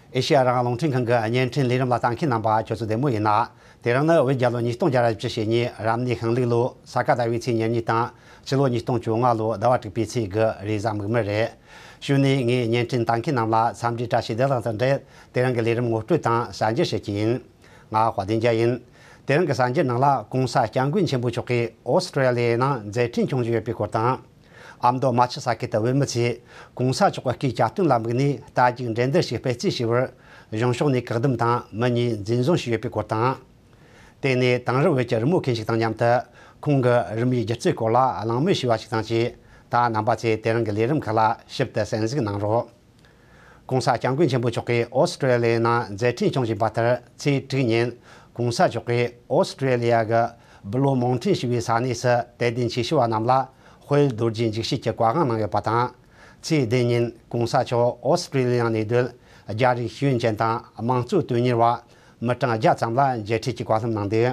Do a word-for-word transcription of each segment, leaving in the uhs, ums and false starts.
ཨེ་ཤེ་ཡ་རང་དབང་རླུང་འཕྲིན་ཁང་གི་བརྙན་འཕྲིན་ལས་རིམ་ལ་ལྟ་མཁན་རྣམ་པ་ཁྱོད་ཚོ་བདེ་མོ་ཡིན་ན། དེ་རིང་ནི་བོད་རྒྱལ་ལོ་ཉིས་སྟོང་བརྒྱ་དང་བཞི་བཅུ་ཞེ་གཉིས་རབ་གནས་ཤིང་ལུག་ལོ་ས་ག་ཟླ་བའི་ཚེས་ཉེར་གཉིས་དང་ཕྱི་ལོ་ཉིས་སྟོང་བཅོ་ལྔ་ལོ་ཟླ་བ་དྲུག་པའི་ཚེས་དགུ་རེས་གཟའ་མིག་དམར་རེད། གཞུག་ནས་ངས་བརྙན་འཕྲིན་ལྟ་མཁན་རྣམས་ལ་འཚམས་འདྲིའི་བཀྲ་ཤིས་བདེ་ལེགས་དང་འབྲེལ། དེ་རིང་གི་ལས་རིམ་ངོ་སྤྲོད་དང་གསར་འགྱུར་བྱེད་ཀྱི་ཡིན། ང་དཔལ་ལྡན་རྒྱལ་ཡིན། དེ་རིང་གི་གསར་འགྱུར་ནང་ལ་༸གོང་ས་༸སྐྱབས་མགོན་ཆེན་པོ་མཆོག་གིས་ཨོ་སི་ཀྲི་ལི་ཡའི་ནང་མཛད་འཕྲིན་སྐྱོང་བཞིན་ཡོད་པའི་སྐོར་དང་། ཨ་མདོ་རྨ་ཆུ་ས་ཁུལ་དུ་བོད་མི་ཚོས་༸གོང་ས་མཆོག་གི་སྐུའི་གྱ་སྟོན་ལ་དམིགས་ནས་རྟ་རྒྱུག་འགྲན་བསྡུར་ཞིག་སྤེལ་རྩིས་བྱས་པར་གཞུང་ཕྱོགས་ནས་བཀག་སྡོམ་དང་མི་གཉིས་འཛིན་བཟུང་བྱས་ཡོད་པའི་སྐོར་དང་། དེ་ནས་དེང་རབས་བོད་ཀྱི་རི་མོ་མཁན་ཞིག་དང་མཉམ་དུ་ཁོང་གི་རི་མོའི་སྒྱུ་རྩལ་སྐོར་ལ་གླེང་མོལ་ཞུས་པ་ཞིག་དང་བཅས། ད་རྣམ་པ་ཚོས་དེ་རིང་གི་ལས་རིམ་ཁག་ལ་ཞིབ་ཏུ་གསན་གཟིགས་གནང་རོགས། ༸གོང་ས་༸སྐྱབས་མགོན་ཆེན་པོ་མཆོག་གིས་ཨོ་སི་ཀྲི་ལི་ཡའི་ནང་མཛད་འཕྲིན་སྐྱོང་བཞིན་པ་ལྟར། ཚེས་དྲུག་ཉིན་༸གོང་ས་མཆོག་གིས་ཨོ་སི་ཀྲི་ལི་ཡ་གི་བུ་ལོན་མོང་ཊིན་ཞེས་པའི་ས་གནས་སུ་དད་ལྡན་ཆོས་ཞུ་བ་རྣམས་ལ་དཔལ་རྡོ་རྗེ་འཇིགས་བྱེད་ཀྱི་བཀའ་དབང་གནང་ཡོད་པ་དང་། ཚེས་བདུན་ཉིན་༸གོང་ས་མཆོག་ཨོ་སི་ཀྲི་ལི་ཡ་ནས་སྡོད་རྒྱ་རིགས་ཤེས་ཡོན་ཅན་དང་དམངས་གཙོ་དོན་གཉེར་བ་མི་གྲངས་བརྒྱ་ཙམ་ལ་མཇལ་འཕྲད་ཀྱི་བཀའ་སློབ་གནང་འདུག་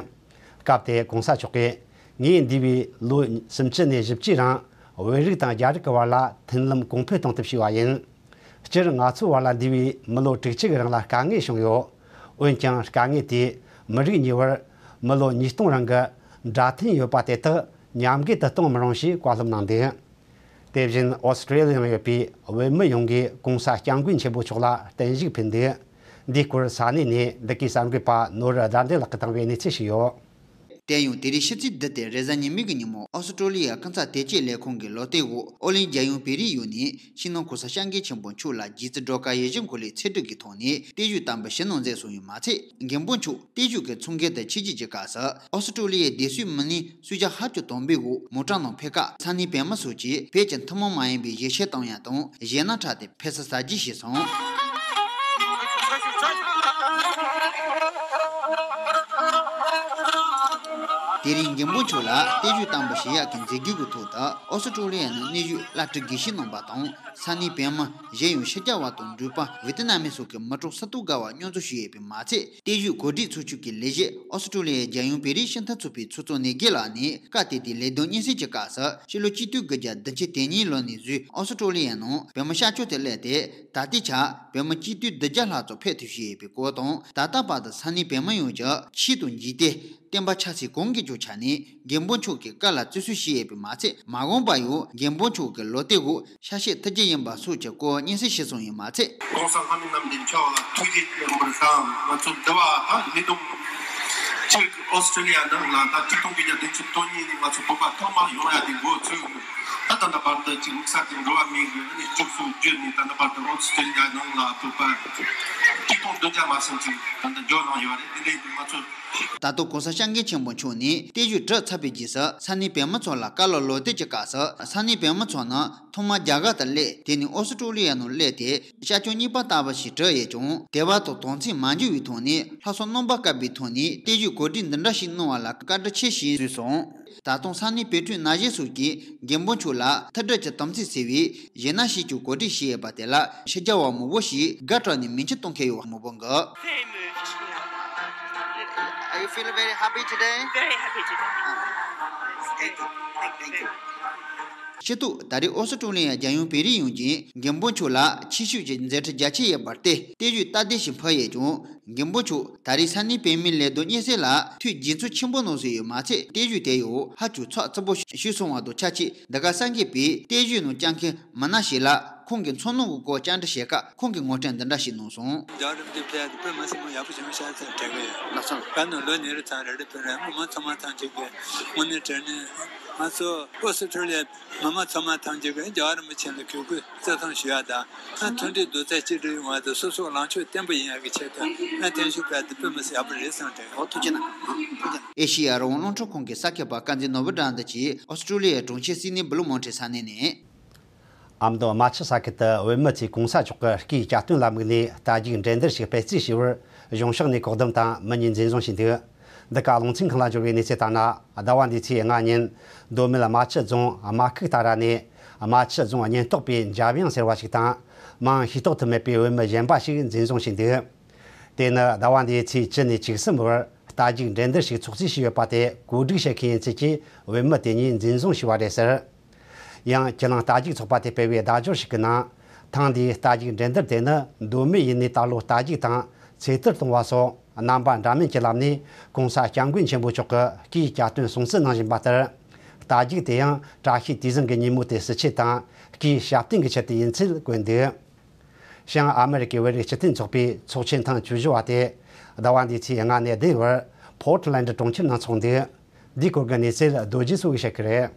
སྐབས་དེར་༸གོང་ས་མཆོག་གིས། ངས་འདས་པའི་ལོ་སུམ་ཅུ་ནས་བཞི་བཅུའི་རིང་བོད་རིགས་དང་རྒྱ་རིགས་ཀྱི་བར་ལ་མཐུན་ལམ་གོང་འཕེལ་གཏོང་ཐབས་བྱས་པ་ཡིན། སྤྱིར་ང་ཚོའི་བར་ལ་འདས་པའི་མི་ལོ་དྲུག་ཅུ་གི་རིང་ལ་དཀའ་ངལ་བྱུང་ཡོད། འོན་ཀྱང་དཀའ་ངལ་དེས་མི་རིགས་གཉིས་བར་མི་ལོ་ཉིས་སྟོང་རིང་གི་འདྲ་མཐུན་ཡོད་པ་དེ་དག་ཉམས་རྒུད་དུ་གཏོང་མི་རུང་ཞེས་བཀའ་སློབ་གནང་འདུག་དེ་བཞིན་ཨོ་སི་ཀྲི་ལི་ཡ་ཡང་ཡོད་པའི་བོད་མི་ཡོངས་ཀྱིས་༸གོང་ས་༸སྐྱབས་མགོན་ཆེན་པོ་མཆོག་ལ་བརྟན་བཞུགས་ཕུལ་འདུག་འདིའི་སྐོར་ས་གནས་ནས་འདི་གའི་གསར་འགོད་པ་ནོར་བུ་དར་འདོན་ལགས་ཀྱིས་བཏང་བའི་གནས་ཚུལ་ཞིག་ཡོད། དེ་ཡང་དེ་རིང་ཕྱི་ཚེས་བདུན་སྟེ་རེས་གཟའ་ཉི་མའི་གི་ཉིན་མོ་ཨོ་སི་ཀྲོ་ལི་ཡ་ཁྱིམ་ཚང་བདེ་སྐྱིད་ལས་ཁུངས་ཀྱི་ལོ་སྟེགས་འོག་ཨོ་གླིང་རྒྱལ་ཡོངས་བོད་རིགས་ཡུལ་ནས་སྤྱི་ནོར་༸གོང་ས་༸སྐྱབས་མགོན་ཆེན་པོ་མཆོག་ལ་རྗེ་བཙུན་སྒྲོལ་དཀར་ཡིད་བཞིན་འཁོར་ལོའི་ཚེ་སྒྲུབ་ཀྱི་ཐོག་ནས་བརྟན་བཞུགས་དམ་པ་ཞུ་གནང་མཛད་སོང་ཡོད་མ་ཚད། མགོན་པོ་མཆོག་བརྟན་བཞུགས་ཀྱི་ཚོགས་འགན་དུ་ཆིབས་བསྒྱུར་གྱི་སྐབས་སུ་ཨོ་སི་ཀྲོ་ལི་ཡའི་བདེ་སྲུང་མི་སྣས་སུས་བྱ་ཧ་ཅུ་དོམ་པའི་འོག་མོ་ཊ་ནང་ཕེབས་སྐབས་ས་གནས་བོད་མི་སོགས་ཀྱིས་བོད་ཀྱི་ཐུན་མོང་མ་ཡིན་པའི་གཞས་ཆེན་བཏང་ཡ་དང་གཞས་སྣ་འཁྲབ་སྟེ། ཕེབས་བསུ་ཟ་རྒྱུ་ཞིག་སོང་། དེ་རིང་མགོན་པོ་མཆོག་ལ་བརྟན་བཞུགས་དམ་པ་ཞུ་ཡག་གི་མཛད་སྒོའི་ཐོག་ཏུ་ཨོ་སི་ཀྲོ་ལི་ཡ་ནང་གནས་བཞུགས་བླ་སྤྲུལ་དགེ་བཤེས་རྣམ་པ་དང་ས་གནས་བོད་མི་གཞན་ཡང་ཕྱི་རྒྱལ་བ་དང་འབྲུག་པ་ཝེ་ཏི་ནམ་མི་སོགས་ཀྱི་མི་གྲངས་སུམ་སྟོང་བརྒལ་བ་མཉམ་འཛོམས་ཞུས་ཡོད་པས་མ་ཚད། བརྟན་བཞུགས་གོ་སྒྲིག་ཚོགས་ཆུང་གི་ལས་བྱེད་ཨོ་སི་ཀྲོ་ལི་ཡའི་རྒྱལ་ཡོངས་བོད་རིགས་སྤྱི་མཐུན་ཚོགས་པའི་ཚོགས་གཙོ་ནེ་གི་ལགས་ནས་སྐབས་དེ་དུས་ལས་དོན་སྙན་སེང་གི་སྐབས་སུ་ཕྱི་ལོ་གཅིག་སྟོང་དགུ་བརྒྱ་བདུན་ཅུ་དོན་གཉིས་ལོ་ནས་བཟུང་ཨོ་སི་ཀྲོ་ལི་ཡའི་ནང་བོད་མི་ཤར་ཕྱོགས་དུ་སླེབས་ཏེ་ད་ལྟའི་ཆར་བོད་མི་གཅིག་སྟོང་བདུན་བརྒྱ་ལྷག་ཙམ་ཕེབས་ཐུབ་བཞིན་ཡོད་པའི་སྐོར་དང་། ད་ལྟ་བར་དུ་ས་གནས་བོད་མི་ཡོངས་ཀྱི་ཆེད་དུ་འཇིག་རྟེན་བསྟན་པ་ཆབ་སྲིད་གང་གི་ཀྱང་ཆ་ནས་མགོན་པོ་མཆོག་གི་བཀའ་ལ་བརྩི་སྲུང་བྱས་ཡོད་པས་མ་ཚད། མ་འོངས་པར་ཡང་མགོན་པོ་མཆོག་གི་ལོ་སྟེགས་འོག་ཤར་གཤེགས་ཐུབ་རྒྱུ་ཡིན་པ་སོགས་ཀྱི་སྐོར་སྙན་སེང་ཞུས་སོང་ཡོད་མ་ཚད། ༸གོང་ས་ལྷ་མི་རྣམས་ཀྱི་མཆོག་ལ་ཐུགས་རྗེ་ཆེན་པོ་དང་། ང་ཚོ་འདི་བ་དང་མི་དུང་ཅིག་ཨོ་སི་ཀྲོ་ལི་ཡ་ནང་ལ་ད་ཆིག་སྟོང་དགུ་བརྒྱ་བདུན་ཅུ་དོན་གཉིས་ནས་ང་ཚོ་བོད་པ་ཐོག་མར་ཡོང་ཡ་དེ་འགོ་ཚུགས། ད་ད་ལྟ་བར་དུ་ཅིག་དམིགས་བསལ་གྱི་འགྲོ་བ་མིའི་གི་ཨ་ནི་སྤྱི་ཚོགས་བརྒྱུད་ནས་ད་ལྟ་བར་དུ་ཨོ་སི་ཀྲོ་ལི་ཡ་ནང་ལ་བོད་པ་ཆིག་སྟོང་བདུན་བརྒྱ་མ་ཟིན་ཅིག་ད་ལྟ་འབྱོར་གནང་ཡོད་རེད། དེ་འདྲའི་ང་ཚོ། ད་དུང་༸གོང་ས་༸སྐྱབས་མགོན་ཆེན་པོ་མཆོག་ནས་བརྟན་བཞུགས་གྲུབ་ཚར་བའི་རྗེས་སུ་ས་གནས་བོད་མི་ཚོ་ལ་བཀའ་སློབ་ལོ་སྟེགས་ཀྱི་སྐབས་སུ་ས་གནས་བོད་མི་ཚོ་ནི་ཐོག་མར་རྒྱ་གར་དུ་སླེབས། དེ་ནས་ཨོ་སི་ཀྲོ་ལི་ཡ་ནང་སླེབས་ཏེ་ཤར་ཕྱོགས་གཉིས་པ་ལྟ་བུ་ཞིག་གྲུབ་ཡོད་ཀྱང་། དད་པ་དང་དོན་ཚན་མ་འགྱུར་བའི་ཐོག་ནས་ལྷག་བསམ་རྣམ་པར་དཀར་བའི་ཐོག་ནས་བརྟན་བཞུགས་གོ་སྒྲིག་འདི་འདྲ་ཞིག་གནང་བ་ལ་བཀའ་དྲིན་ཆེ་ཞེས་གསུངས་སོང་། ད་དུང་ས་གནས་བོད་ཕྲུག་ན་གཞོན་སོགས་ཀྱིས་མགོན་པོ་མཆོག་ལ་ཐུགས་སྒྲུབ་ཀྱི་དམ་ཚིག་ཟེར་བའི་གཞས་སྣ་ཞིག་ཀྱང་གོ་སྒྲིག་བྱས་ཡོད་པ་དེ་ལ་ཕྱི་རྒྱལ་བ་མང་པོ་ཞིག་དགའ་སྤྲོ་ནས་མིག་ཆུ་གཏོང་མཁན་ཡོད་པ་མང་པོ་འགོད། Very moved. Are you feeling very happy today? Very happy today. Thank you. Thank you. Thank you. སྤྱི་ཐོག་ད་རེས་ཨོ་སི་ཀྲོ་ལི་ཡ་རྒྱལ་ཡོངས་བོད་རིགས་ཡོངས་ཀྱིས་མགོན་པོ་མཆོག་ལ་ཆེ་ཤོས་ཀྱི་མཛད་འཕྲིན་རྒྱ་ཆེ་ཡོད་པར་བརྟེན་བརྟན་བཞུགས་སྟབས་བདེ་ཞིག་ཕུལ་ཡོད་ཀྱང་། མགོན་པོ་མཆོག་ད་རེས་ས་གནས་བོད་མིའི་ལས་དོན་སྙན་སེང་ལ་ཐུགས་དགྱེས་ཚོར་ཆེན་པོ་གནང་སྲོལ་ཡོད་མ་ཚད། བརྟན་བཞུགས་དེ་ཡང་ཧ་ཅང་ཚགས་ཚུད་པོ་ཞིག་སོང་བ་དང་ཆབས་ཅིག་འདི་ག་གསར་འགོད་པས་བརྟན་བཞུགས་ནང་བཅར་མཁན་མི་སྣ་ཞིག་ལ་ཁོང་གི་འཚོ་སྣང་གི་སྐོར་བཅར་འདྲི་བྱེད་སྐབས་ཁོང་གིས་ངོ་སྤྲོད་འདི་འདྲ་ཞིག་གནང་སོང་། རྒྱལ་བ་རིན་པོ་ཆེ་ཕེབས་ཏེ་དཔེ་མི་སྲིད་མོ་ཡག་པོ་བྱུང་ཤག་ཟེར་དྲན་གི་ཡོད། ལགས་སོ། ག་ནང་ལོ་ཉེ་རུ་ཚང་རེ་རེ་ཕེབས་རེད། སྔོན་མ་ཚང་མ་ཐམས་ཅད་ཀྱིས་དངོས་གནས་དྲང་གནས་ང་ཚོ་ཨོ་སི་ཀྲོ་ལི་ཡ་མི་མང་ཚང་མ་ཐམས་ཅད་ཀྱིས་རྒྱལ་བ་རིན་པོ་ཆེ་ལ་གུས་བཀུར་བརྩི་མཐོང་ཞུ་ཡ་དང་། ཨ་མཐུན་སྒྲིལ་རྡོག་རྩ་གཅིག་སྒྲིལ་ཡོང་བ་དང་སོ་སོའི་ལངས་ཕྱོགས་བརྟན་པོ་ཡིན་ཡག་གི་ཆེད་དུ་ཨ་བརྟན་བཞུགས་ཕེབས་ཏེ་དཔེ་མི་སྲིད་ཡག་པོ་རེད་བསམ་དྲན། ཨོ་ཐུགས་རྗེ་གནང་། ཐུགས་རྗེ་གནང་། ཨེ་ཤེ་ཡ་རང་དབང་རླུང་འཕྲིན་ཁང་གི་གསར་འགོད་པ་དཀར་མཛེས་ནོར་བུ་དགྲ་འདུལ་གྱིས་ཨོ་སི་ཀྲོ་ལི་ཡའི་གྲོང་ཁྱེར་སིད་ནི་བྷི་ལུ་མོན་ཊི་ས་གནས་ནས། ཨ་མདོ་རྨ་ཆུ་ས་ཁུལ་དུ་བོད་མི་ཚོས་༸གོང་ས་མཆོག་གི་སྐུའི་གྱ་སྟོན་ལ་དམིགས་ནས་རྟ་རྒྱུག་འགྲན་བསྡུར་ཞིག་སྤེལ་རྩིས་བྱས་པར་གཞུང་ཕྱོགས་ནས་བཀག་སྡོམ་དང་མི་གཉིས་འཛིན་བཟུང་བྱས་འདུག་འདི་ག་རླུང་འཕྲིན་ཁང་ལ་འབྱོར་བའི་གནས་ཚུལ་ལྟར་ན། ཟླ་བ་འདིའི་ཚེས་ལྔ་ཉིན་མདོ་སྨད་རྨ་ཆུ་རྫོང་རྨ་ཁུག་ཏ་ར་ནས་རྨ་ཆུ་རྫོང་ཉེན་རྟོག་པས་འཇབ་དབྱངས་ཟེར་བ་ཞིག་དང་། མིང་ཤེས་རྟོགས་ཐུབ་མེད་པའི་བོད་མི་གཞན་པ་ཞིག་འཛིན་བཟུང་བྱས་འདུག་དེ་ནི་ཟླ་བ་འདིའི་ཚེས་བཅུ་ནས་བཅུ་གསུམ་བར་རྟ་རྒྱུག་འགྲན་བསྡུར་ཞིག་ཚོགས་རྩིས་བྱས་ཡོད་པ་དེ་གོ་སྒྲིག་བྱེད་མཁན་ཡིན་ཚུལ་གྱིས་བོད་མི་དེ་གཉིས་འཛིན་བཟུང་བྱས་པ་རེད་ཟེར། ཡང་ཁྱེད་རང་རྟ་རྒྱུག་ཚོགས་པ་དེ་སྤེལ་བའི་བརྡ་སྦྱོར་ཞིག་གི་ནང་ ཐེངས་འདིའི་རྟ་རྒྱུག་འགྲན་བསྡུར་དེ་ནི་མདོ་སྨད་ཡུལ་ནས་ད་ལོ་རྟ་རྒྱུག་དང་ཚེ་ཐར་གཏོང་བ་སོགས་རྣམ་པ་འདྲ་མིན་གྱི་ལམ་ནས་གོང་ས་སྐྱབས་མགོན་ཆེན་པོ་མཆོག་གི་སྐུའི་གྱ་སྟོན་སྲུང་བརྩི་གནང་བཞིན་པ་ལྟར། རྟ་རྒྱུག་དེ་ཡང་བཀྲ་ཤིས་དུས་བཟང་གི་ཉིན་མོ་དེ་བསུ་ཆེད་དང་སྐུའི་ཞབས་བརྟན་གྱི་ཆེད་དུ་ཡིན་ཚུལ་བཀོད་འདུག། བྱང་ཨ་མི་རི་ཀའི་བོད་རིགས་སྤྱི་མཐུན་ཚོགས་པའི་ཚོགས་ཆེན་ཐེངས་བཅུ་བཞི་བ་དེ་ཟླ་བ་འདིའི་ཚེས་ལྔ་ནས་བདུན་བར་ཕོར་ཊ་ལན་ཌི་གྲོང་ཁྱེར་ནང་འཚོགས་འདུག། འདིའི་སྐོར་གྱི་གནས་ཚུལ་རྡོ་རྗེ་སོ་གིས་བཤད་ཀྱི་རེད།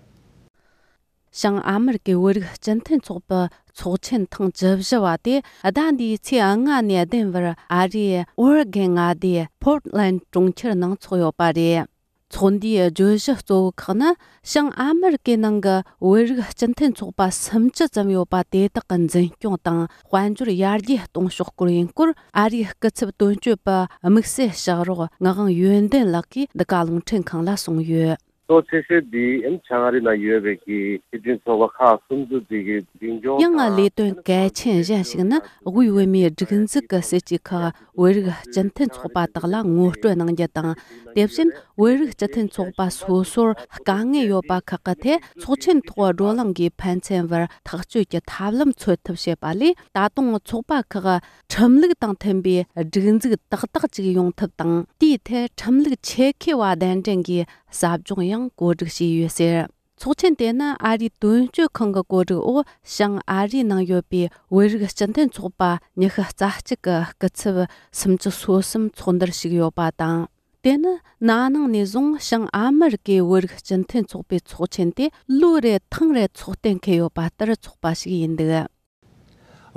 བྱང་ཨ་མི་རི་ཀའི་བོད་རིགས་སྤྱི་མཐུན་ཚོགས་པའི་ཚོགས་ཆེན་ཐེངས་བཅུ་བཞི་བ་དེ་ཟླ་འདིའི་ཚེས་ལྔ་ནས་བདུན་བར་ཨ་རིའི་ཨོ་རི་གན་མངའ་སྡེའི་ཕོར་ཊ་ལན་ཌི་གྲོང་ཁྱེར་ནང་འཚོགས་ཡོད་པ་རེད། ཚོགས་འདུའི་བརྗོད་གཞི་གཙོ་བོ་ཁག་ནི་བྱང་ཨ་མི་རི་ཀའི་ནང་གི་བོད་རིགས་སྤྱི་མཐུན་ཚོགས་པ་སུམ་ཅུ་ཙམ་ཡོད་པ་དེ་དག་གི་འཛིན་སྐྱོང་དང་དཔལ་འབྱོར་ཡར་རྒྱས་གཏོང་ཕྱོགས་སྐོར་ཡིན་སྐོར། ཨ་རིའི་སྐུ་ཚབ་དོན་གཅོད་པ་དམིགས་བསལ་ཕྱག་རོགས་ངག་དབང་ཡོན་ཏན་ལགས་ཀྱིས་འདི་ག་རླུང་འཕྲིན་ཁང་ལ་གསུངས་ཡོད། གཙོ་ཆེ་ཤོས་འདི་ཨིན་བྱང་ཨ་རི་ནང་ཡོད་པའི་གི་སྤྱི་མཐུན་ཚོགས་པ་ཁག་སུམ་ཅུ་དེ་གི་འཛིན་སྐྱོང་ཡང་དང་ལས་དོན་གལ་ཆེན་གཞན་ཞིག་ནི་དབུས་བོད་མིའི་སྒྲིག་འཛུགས་ཀྱི་སྲིད་ཇུས་ཁག་བོད་རིགས་སྤྱི་མཐུན་ཚོགས་པ་དག་ལ་ངོ་སྤྲོད་གནང་རྒྱུ་དང་། དེ་བཞིན་བོད་རིགས་སྤྱི་མཐུན་ཚོགས་པ་སོ་སོར་དཀའ་ངལ་ཡོད་པ་ཁག་གི་ཐད་ཚོགས་ཆེན་ཐོག་བགྲོ་གླེང་གིས་ཕན་ཚུན་བར་ཐག་གཅོད་ཀྱི་ཐབས་ལམ་འཚོལ་ཐབས་བྱེད་པ་ལས། ད་དུང་ཚོགས་པ་ཁག་ཁྲིམས་ལུགས་དང་མཐུན་པའི་སྒྲིག་འཛུགས་ཏག་ཏག་ཅིག་ཡོང་ཐབས་དང་། དེའི་ཐད་ཁྲིམས་ལུགས་ཆེད་མཁས་པ་གདན་འདྲེན་གྱིས་ཟབ་སྦྱོང་ཡང་གོ་སྒྲིག་བྱས་ཡོད་ཟེར། ཚོགས་ཆེན་དེ་ནི་ཨ་རིའི་དོན་གཅོད་ཁང་གི་གོ་སྒྲིག་འོག་བྱང་ཨ་རིའི་ནང་ཡོད་པའི་བོད་རིགས་སྤྱི་མཐུན་ཚོགས་པ་ཉི་ཤུ་རྩ་གཅིག་གི་སྐུ་ཚབ་སུམ་ཅུ་སོ་གསུམ་ཚོགས་འདུར་ཞུགས་ཡོད་པ་དང་། དེ་ནི་ན་ནིང་ནས་བཟུང་བྱང་ཨ་མི་རི་ཀའི་བོད་རིགས་སྤྱི་མཐུན་ཚོགས་པའི་ཚོགས་ཆེན་དེ་ལོ་རེར་ཐེངས་རེ་ཚོགས་གཏན་འཁེལ་ཡོད་པ་ལྟར་ཚོགས་པ་ཞིག་ཡིན་འདུག།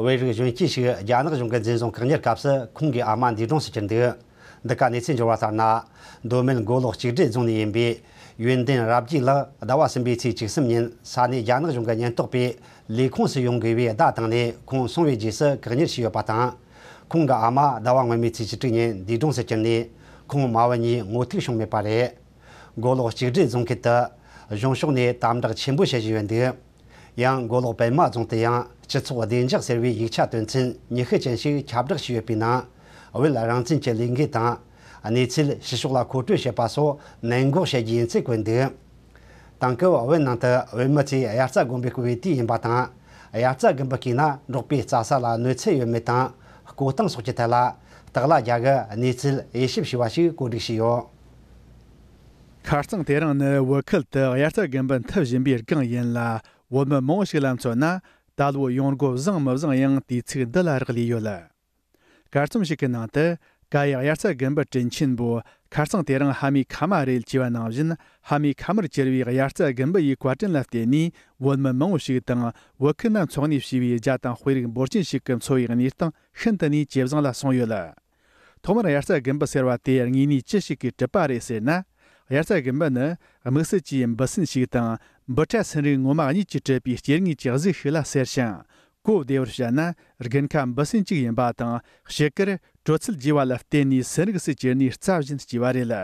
བོད་རིགས་གཞོན་སྐྱེས་ཤིག་རྒྱ་ནག་གཞུང་གི་འཛིན་བཟུང་བཀག་ཉར་སྐབས་སུ་ཁོང་གི་ཨ་མ་འདས་གྲོངས་སུ་གྱུར་འདུག། འདི་ག་གནས་ཚུལ་འབྱོར་བ་ལྟར་ན། མདོ་སྨད་མགོ་ལོག་གཅིག་སྒྲིལ་རྫོང་ནས་ཡིན་པའི་ཡོན་ཏན་རབ་རྒྱས་ལགས་ཟླ་བ་གསུམ་པའི་ཚེས་བཅུ་གསུམ་ཉིན་ས་གནས་རྒྱ་ནག་གཞུང་གི་ཉེན་རྟོག་པས་ལས་ཁུངས་སུ་ཡོང་དགོས་པའི་བརྡ་བཏང་ནས་ཁོང་སོང་བའི་རྗེས་སུ་བཀག་ཉར་བྱས་ཡོད་པ་དང་། ཁོང་གི་ཨ་མ་ཟླ་བ་སྔོན་མའི་ཚེས་བཅུ་དྲུག་ཉིན་འདས་གྲོངས་སུ་གྱུར་ནས་ཁོང་མ་བུ་གཉིས་ངོ་ཐུག་བྱུང་མེད་པ་རེད། མགོ་ལོག་གཅིག་སྒྲིལ་རྫོང་ཁུལ་དུ་གཞུང་ཕྱོགས་ནས་དམ་དྲག་ཆེན་པོ་བྱེད་བཞིན་ཡོད་འདུག། ཡང་མགོ་ལོག་པད་མ་རྫོང་དུ་ཡང་སྤྱི་ཚོགས་བདེ་འཇགས་ཟེར་བའི་ཡིག་ཆ་དོན་ཚན་ཉི་ཤུ་ཅན་ཞིག་ཁྱབ་བསྒྲགས་བྱས་ཡོད་པའི་ནང་། བོད་རང་བཙན་གྱི་ལས་འགུལ་དང་། གནས་ཚུལ་ཕྱི་ཕྱོགས་ལ་མཁོ་སྤྲོད་བྱེད་པ་སོགས་ནན་འགོག་བྱེད་རྒྱུ་ཡིན་ཚུལ་བཀོད་འདུག། དེང་སྐབས་བོད་ནང་དུ་བོད་མི་ཚོས་དབྱར་རྩྭ་དགུན་འབུ་བརྐོ་བའི་དུས་ཡིན་པ་དང་། དབྱར་རྩྭ་དགུན་འབུ་བརྐོས་ན་འབྲོག་པའི་རྩྭ་ས་ལ་གནོད་འཚེ་ཡོད་མེད་དང་། བརྐོ་སྟངས་སོགས་ཀྱི་ཐད་ལ་སྟག་ལྷ་རྒྱལ་གྱིས་གནས་ཚུལ་དབྱེ་ཞིབ་བྱས་པ་ཞིག་གོ་སྒྲིག་བྱས་ཡོད། ཁ་རྩང་དེ་རིང་ནི་བོད་ཁུལ་དུ་དབྱར་རྩྭ་དགུན་འབུ་འཐིབས་བཞིན་པའི་སྒང་ཡིན་ལ། བོད་མི་མང་བོ་ཞིག་ལ་མཚོན་ན། ད་ལོ་ཡོང་སྒོ་བཟང་མི་བཟང་ཡང་དུས་ཚིགས་འདི་ལ་རག་ལས་ཡོད། གར་རྩོམ་ཞིག་གི་ནང་དུ། ཀ་ཡག་དབྱར་རྩྭ་དགུན་འབུ་བྲིན་ཆེན་པོ་ཁ་རྩང་དེ་རིང་ཕ་མའི་ཁ་མ་རེད་ཅེས་པ་ནང་བཞིན། ཕ་མའི་ཁ་མར་གྱུར་བའི་དབྱར་རྩྭ་དགུན་འབུ་ཡི་བཀའ་དྲིན་ལ་བརྟེན་ནས། བོད་མི་མང་བོ་ཞིག་དང་བོད་ཁུལ་ན་འཚོ་གནས་བྱས་པའི་རྒྱ་དང་དཔེ་རིག་འབོར་ཆེན་ཞིག་གི་འཚོ་བའི་གནས་སྟངས་ཤིན་ཏུ་ནས་ཇེ་བཟང་ལ་སོང་ཡོད། ཐོག་མར་དབྱར་རྩྭ་དགུན་འབུ་ཟེར་བ་དེ་དངོས་གནས་ཅི་ཞིག་གིས་གྲུབ་པ་རེད་ཟེར་ན། དབྱར་རྩྭ་དགུན་འབུ་ནི་དམིགས་བསལ་གྱི་འབུ་སྲིན་ཞིག་དང་། འབུ་ཕྲ་སྲིན་རིགས་ངོ་མ་གཉིས་ཀྱིས་གྲུབ་པའི་སྐྱེ་དངོས་ཀྱི་གཟུགས་ཤིག་ལ་ཟེར་ཞིང་། གོ་བདེ་བར་བཤད་ན། དགུན་ཁ་འབུ་སྲིན་གཅིག་ཡིན་པ་དང་། དཔྱིད་ཀར་དྲོད་ཚད་རྒྱས་པ་ལ་བརྟེན་ནས་སྲིན་རིགས་སུ་གྱུར་ནས་རྩྭ་བཞིན་སྐྱེ་བ་རེད།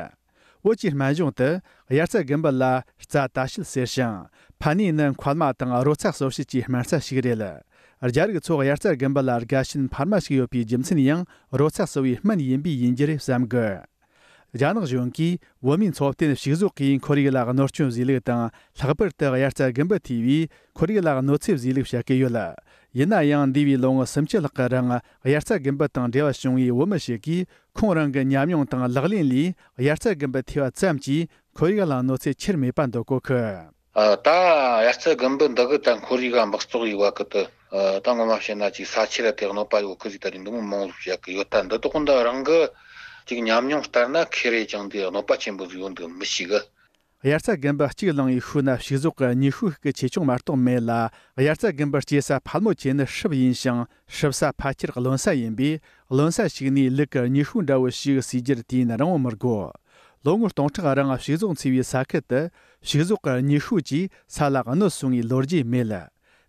བོད་ཀྱི་སྨན་གཞུང་དུ་དབྱར་རྩྭ་དགུན་འབུ་ལ་རྩྭ་ད་ཤུད་ཟེར་ཞིང་། ཕན་ནུས་ནི་མཁལ་མ་དང་རོ་ཚ་གསོ་བྱེད་ཀྱི་སྨན་རྩྭ་ཞིག་རེད། རྒྱ་རིགས་ཚོ་དབྱར་རྩྭ་དགུན་འབུ་ལ་དགའ་ཞེན་འཕར་མ་ཞིག་ཡོད་པའི་རྒྱུ་མཚན་ཡང་རོ་ཚ་གསོ་བའི་སྨན་ཡིན་པས་ཡིན་རྒྱུ་རེད་བསམ་གི། རྒྱ་ནག་གཞུང་གིས་བོད་མིའི་འཚོ་རྟེན་ཕྱུགས་ཟོག་གི་ཁོར་ཡུག་ལ་གནོད་སྐྱོན་བཟོས་ལུགས་དང་། ལྷག་པར་དུ་དབྱར་རྩྭ་དགུན་འབུ་ཐེ་བའི་ཁོར་ཡུག་ལ་གནོད་འཚེ་བཟོས་ལུགས་བཤད་ཀྱི་ཡོད། ཡིན་ན་ཡང་། འདས་པའི་ལོ་ངོ་སུམ་ཅུ་ལྷག་གི་རིང་དབྱར་རྩྭ་དགུན་འབུ་དང་འབྲེལ་བ་བྱུང་བའི་བོད་མི་ཞིག་གིས། ཁོང་རང་གི་ཉམས་མྱོང་དང་ལག་ལེན་ལས། དབྱར་རྩྭ་དགུན་འབུ་ཐེ་བ་ཙམ་གྱིས་ཁོར་ཡུག་ལ་གནོད་འཚེ་ཆེར་མེད་པ་འདོད་གོ་གི། ད་དབྱར་རྩྭ་དགུན་འབུ་འདི་གི་ད་ཁོར་ཡུག་ལ་འབག་བཙོག་ཡོད་པ་གི་དུ། ད་ངོ་མ་བཤད་ན་ཅིག་ས་ཆ་ལ་དེ་གནོད་པ་ཡོད་གི་ཟིག་ད་རེས་འདི་མོ་མང་ཟིག་བཤད་གི་ཡོད། ད་འདི་དག་འདི་རང་གི་ཅིག་ཉམས་མྱོང་ལྟར་ན་ཁེ་རེ་ཅང་དེ་གནོད་པ་ཆེན་པོ་ཟིག་ཡོད་འདུག་མི་ཤེས་གི། དབྱར་རྩྭ་དགུན་འབུ་གཅིག་བླངས་པའི་ཤུལ་ན་ཕྱུགས་ཟོག་གི་ཉི་ཤུ་ཞིག་གི་ཆེ་ཆུང་མ་གཏོགས་མེད་ལ། དབྱར་རྩྭ་དགུན་འབུ་སྐྱེ་ས་ཕལ་མོ་ཆེ་ནི་སྲིབ་ཡིན་ཞིང་། སྲིབ་ས་ཕལ་ཆེར་རློན་ས་ཡིན་པས། རློན་ས་ཞིག་ནས་ལུག་གི་ཉི་ཤུ་འདྲ་བོ་ཞིག་གསོས་རྒྱུར་དུས་ཡུན་རིང་བོ་མི་དགོས། ལོ་ངོ་སྟོང་ཕྲག་རིང་ཕྱུགས་ཟོག་འཚོས་པའི་ས་ཁུལ་དུ། ཕྱུགས་ཟོག་གི་ཉི་ཤུ་ཅིག་ས་ལ་གནོད་སོང་བའི་ལོ་རྒྱུས་མེད།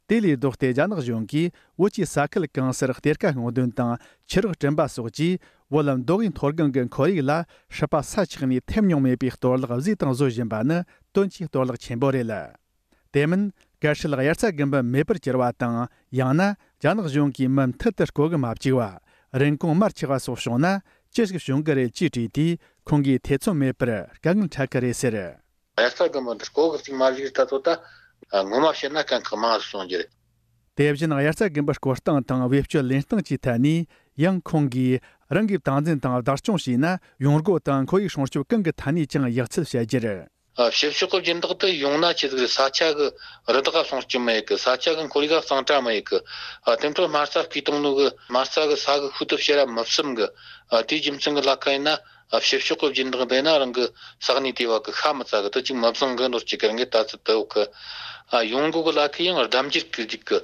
དེ་ལས་ལྡོག་སྟེ་རྒྱ་ནག་གཞུང་གིས་བོད་ཀྱི་ས་ཁུལ་གང་སར་གཏེར་ཁ་སྔོག་འདོན་དང་ཆུ་རགས་བསྐྲུན་པ་སོགས་ཀྱིས། བོད་མདོ་དབུས་མཐོ་སྒང་གི་ཁོར་ཡུག་ལ་སྲིད་པ་ས་ཆགས་ནས་ཐེབས་མྱོང་མེད་པའི་གཏོར་བརླག་བཟོས་དང་བཟོ་བཞིན་པ་ནི་དོན་གྱིས་གཏོར་བརླག་ཆེན་པོ་རེད། དེ་མིན། གལ་སྲིད་དབྱར་རྩྭ་དགུན་འབུ་མེད་པར་གྱུར་བ་དང་། ཡང་ན། རྒྱ་ནག་གཞུང་གིས་མུ་མཐུད་དུ་བརྐོ་གི་མ་བཅུག་པ། རིན་གོང་མར་ཆག་པ་སོགས་བྱུང་ན། ཅི་ཞིག་བྱུང་གི་རེད་ཅེས་དྲིས་དུས། ཁོང་གིས་ཐེ་ཚོམ་མེད་པར་དཀའ་ངལ་འཕྲད་ཀྱི་རེད་ཟེར། དབྱར་རྩྭ་དགུན་འབུ་འདི་བརྐོ་གི་ཅིག་མ་བཞག་ད་ཚོད་ད། ངོ་མ་བཤད་ན་དཀའ་ཁག་མང་རུ་སོང་རྒྱུ་རེད། དེ་བཞིན་དབྱར་རྩྭ་དགུན་འབུ་བསྐོར་སྟངས་དང་བེད་སྤྱོད་ལེན་སྟངས་བཅས་ཐད་ནས་ཡང་ཁོང་གིས་རང་གིས་སྟངས་འཛིན་དང་བདག་སྐྱོང་བྱས་ན་ཡོང་སྒོ་དང་ཁོར་ཡུག་སྲུང་སྐྱོབ་གང་གི་ཐད་ནས་ཀྱང་ཡག་ཚུལ་བྱ་རྒྱུར། ཨ། བྱེད་ཕྱོགས་ཀྱི་སྦྱིན་བདག་དེ་ཡོང་ན་ཆི་ཟིག་རེད། ས་ཆ་གི་རི་དྭགས་སྲུང་སྐྱོབ་མ་ཡེད་གི། ས་ཆ་གི་ཁོར་ཡུག་གཙང་སྦྲ་མ་ཡེད་གི། ཨ། དེ་འཕྲོ་དམར་རྩྭ་བརྐོས་བཏང་ནོ་གི་དམར་རྩྭ་གི་ས་གི་ཤུལ་དུ་བཤེར་ར་མི་བསམ་གི། ཨ། དེའི་རྒྱུ་མཚན་གི་ལ་ཁ་ཡིན་ན། ཨ། བྱེད་ཕྱོགས་ཀྱི་སྦྱིན་བདག་བསྡད་ན་རང་གི་ས་གནས་དེ་བ་གི་ཤ་མི་ཚ་གི། དེ་ཅིག་མི་བཟང་གི་ནོར་ཅིག་གི་རང་གི་ལྟ་ཚུལ་དུ་ཡོད་གི། ཨ། ཡོང་སྒོ་གི་ལ་ཁ་ཡང་གདམ་འགྱུར་གི་རྒྱུག་གི།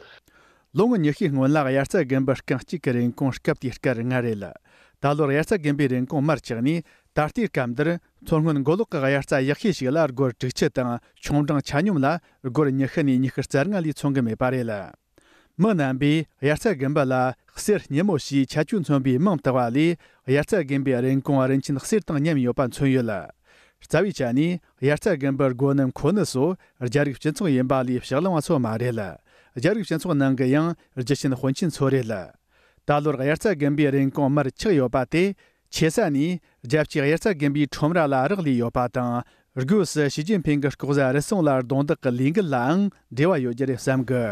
ལོ་ངོ་ཉི་ཤུའི་སྔོན་ལ་དབྱར་རྩྭ་དགུན་འབུ་རྐང་གཅིག་གི་རིན་གོང་སྐབས་དེའི་སྐར་ལྔ་རེད། ད་ལོར་དབྱར་རྩྭ་དགུན་འབུའི་རིན་གོང་མར་ཆག་ནས་ད་ལྟའི་སྐབས་འདིར་མཚོ་སྔོན་མགོ་ལོག་གི་དབྱར་རྩྭ་ཡག་ཤོས་ཤིག་ལ་སྒོར་དྲུག་ཅུ་དང་ཆུང་འབྲིང་ཆ་སྙོམས་ལ་སྒོར་ཉི་ཤུ་ནས་ཉི་ཤུ་རྩ་ལྔ་ལས་ཚོང་གི་མེད་པ་རེད། མི་རྣམ་པས་དབྱར་རྩྭ་དགུན་འབུ་ལ་གསེར་སྙི་མོ་ཞེས་ཁྱད་ཆོས་མཚོན་པའི་མིང་བཏགས་པ་ལས་དབྱར་རྩྭ་དགུན་འབུའི་རིན་གོང་རིན་ཆེན་གསེར་དང་མཉམ་ཡོད་པ་མཚོན་ཡོད། རྩ་བའི་ཆ་ནས་དབྱར་རྩྭ་དགུན་འབུ་སྒོ་ནས་མཁོ་ནི་སོགས་རྒྱ་རིགས་སྤྱི་ཚོགས་ཡིན་པ་ལས་ཕྱག་ལེན་པ་ཚོ་མ་རེད། རྒྱ་རིགས་སྤྱི་ཚོགས་ནང་གི་ཡང་རྒྱུ་ཆེན་དཔོན་ཆེན་ཚོ་རེད། ད་ལོར་དབྱར་རྩྭ་དགུན་འབུའི་རིན་གོང་མར་ཆག་ཡོད་པ་དེ་ཆེ་ས་ནས་རྒྱལ་སྤྱིའི་དབྱར་རྩྭ་དགུན་འབུའི་ཁྲོམ་ར་ལ་རག་ལས་ཡོད་པ་དང་། སྒོས་སུ་ཞི་ཅིན་ཕིང་གི་ལྐོག་ཟ་རུལ་སུངས་ལ་རྡུང་རྡེག་གི་ལས་འགུལ་ལའང་འབྲེལ་བ་ཡོད་རྒྱུ་རེད་བསམ་གི།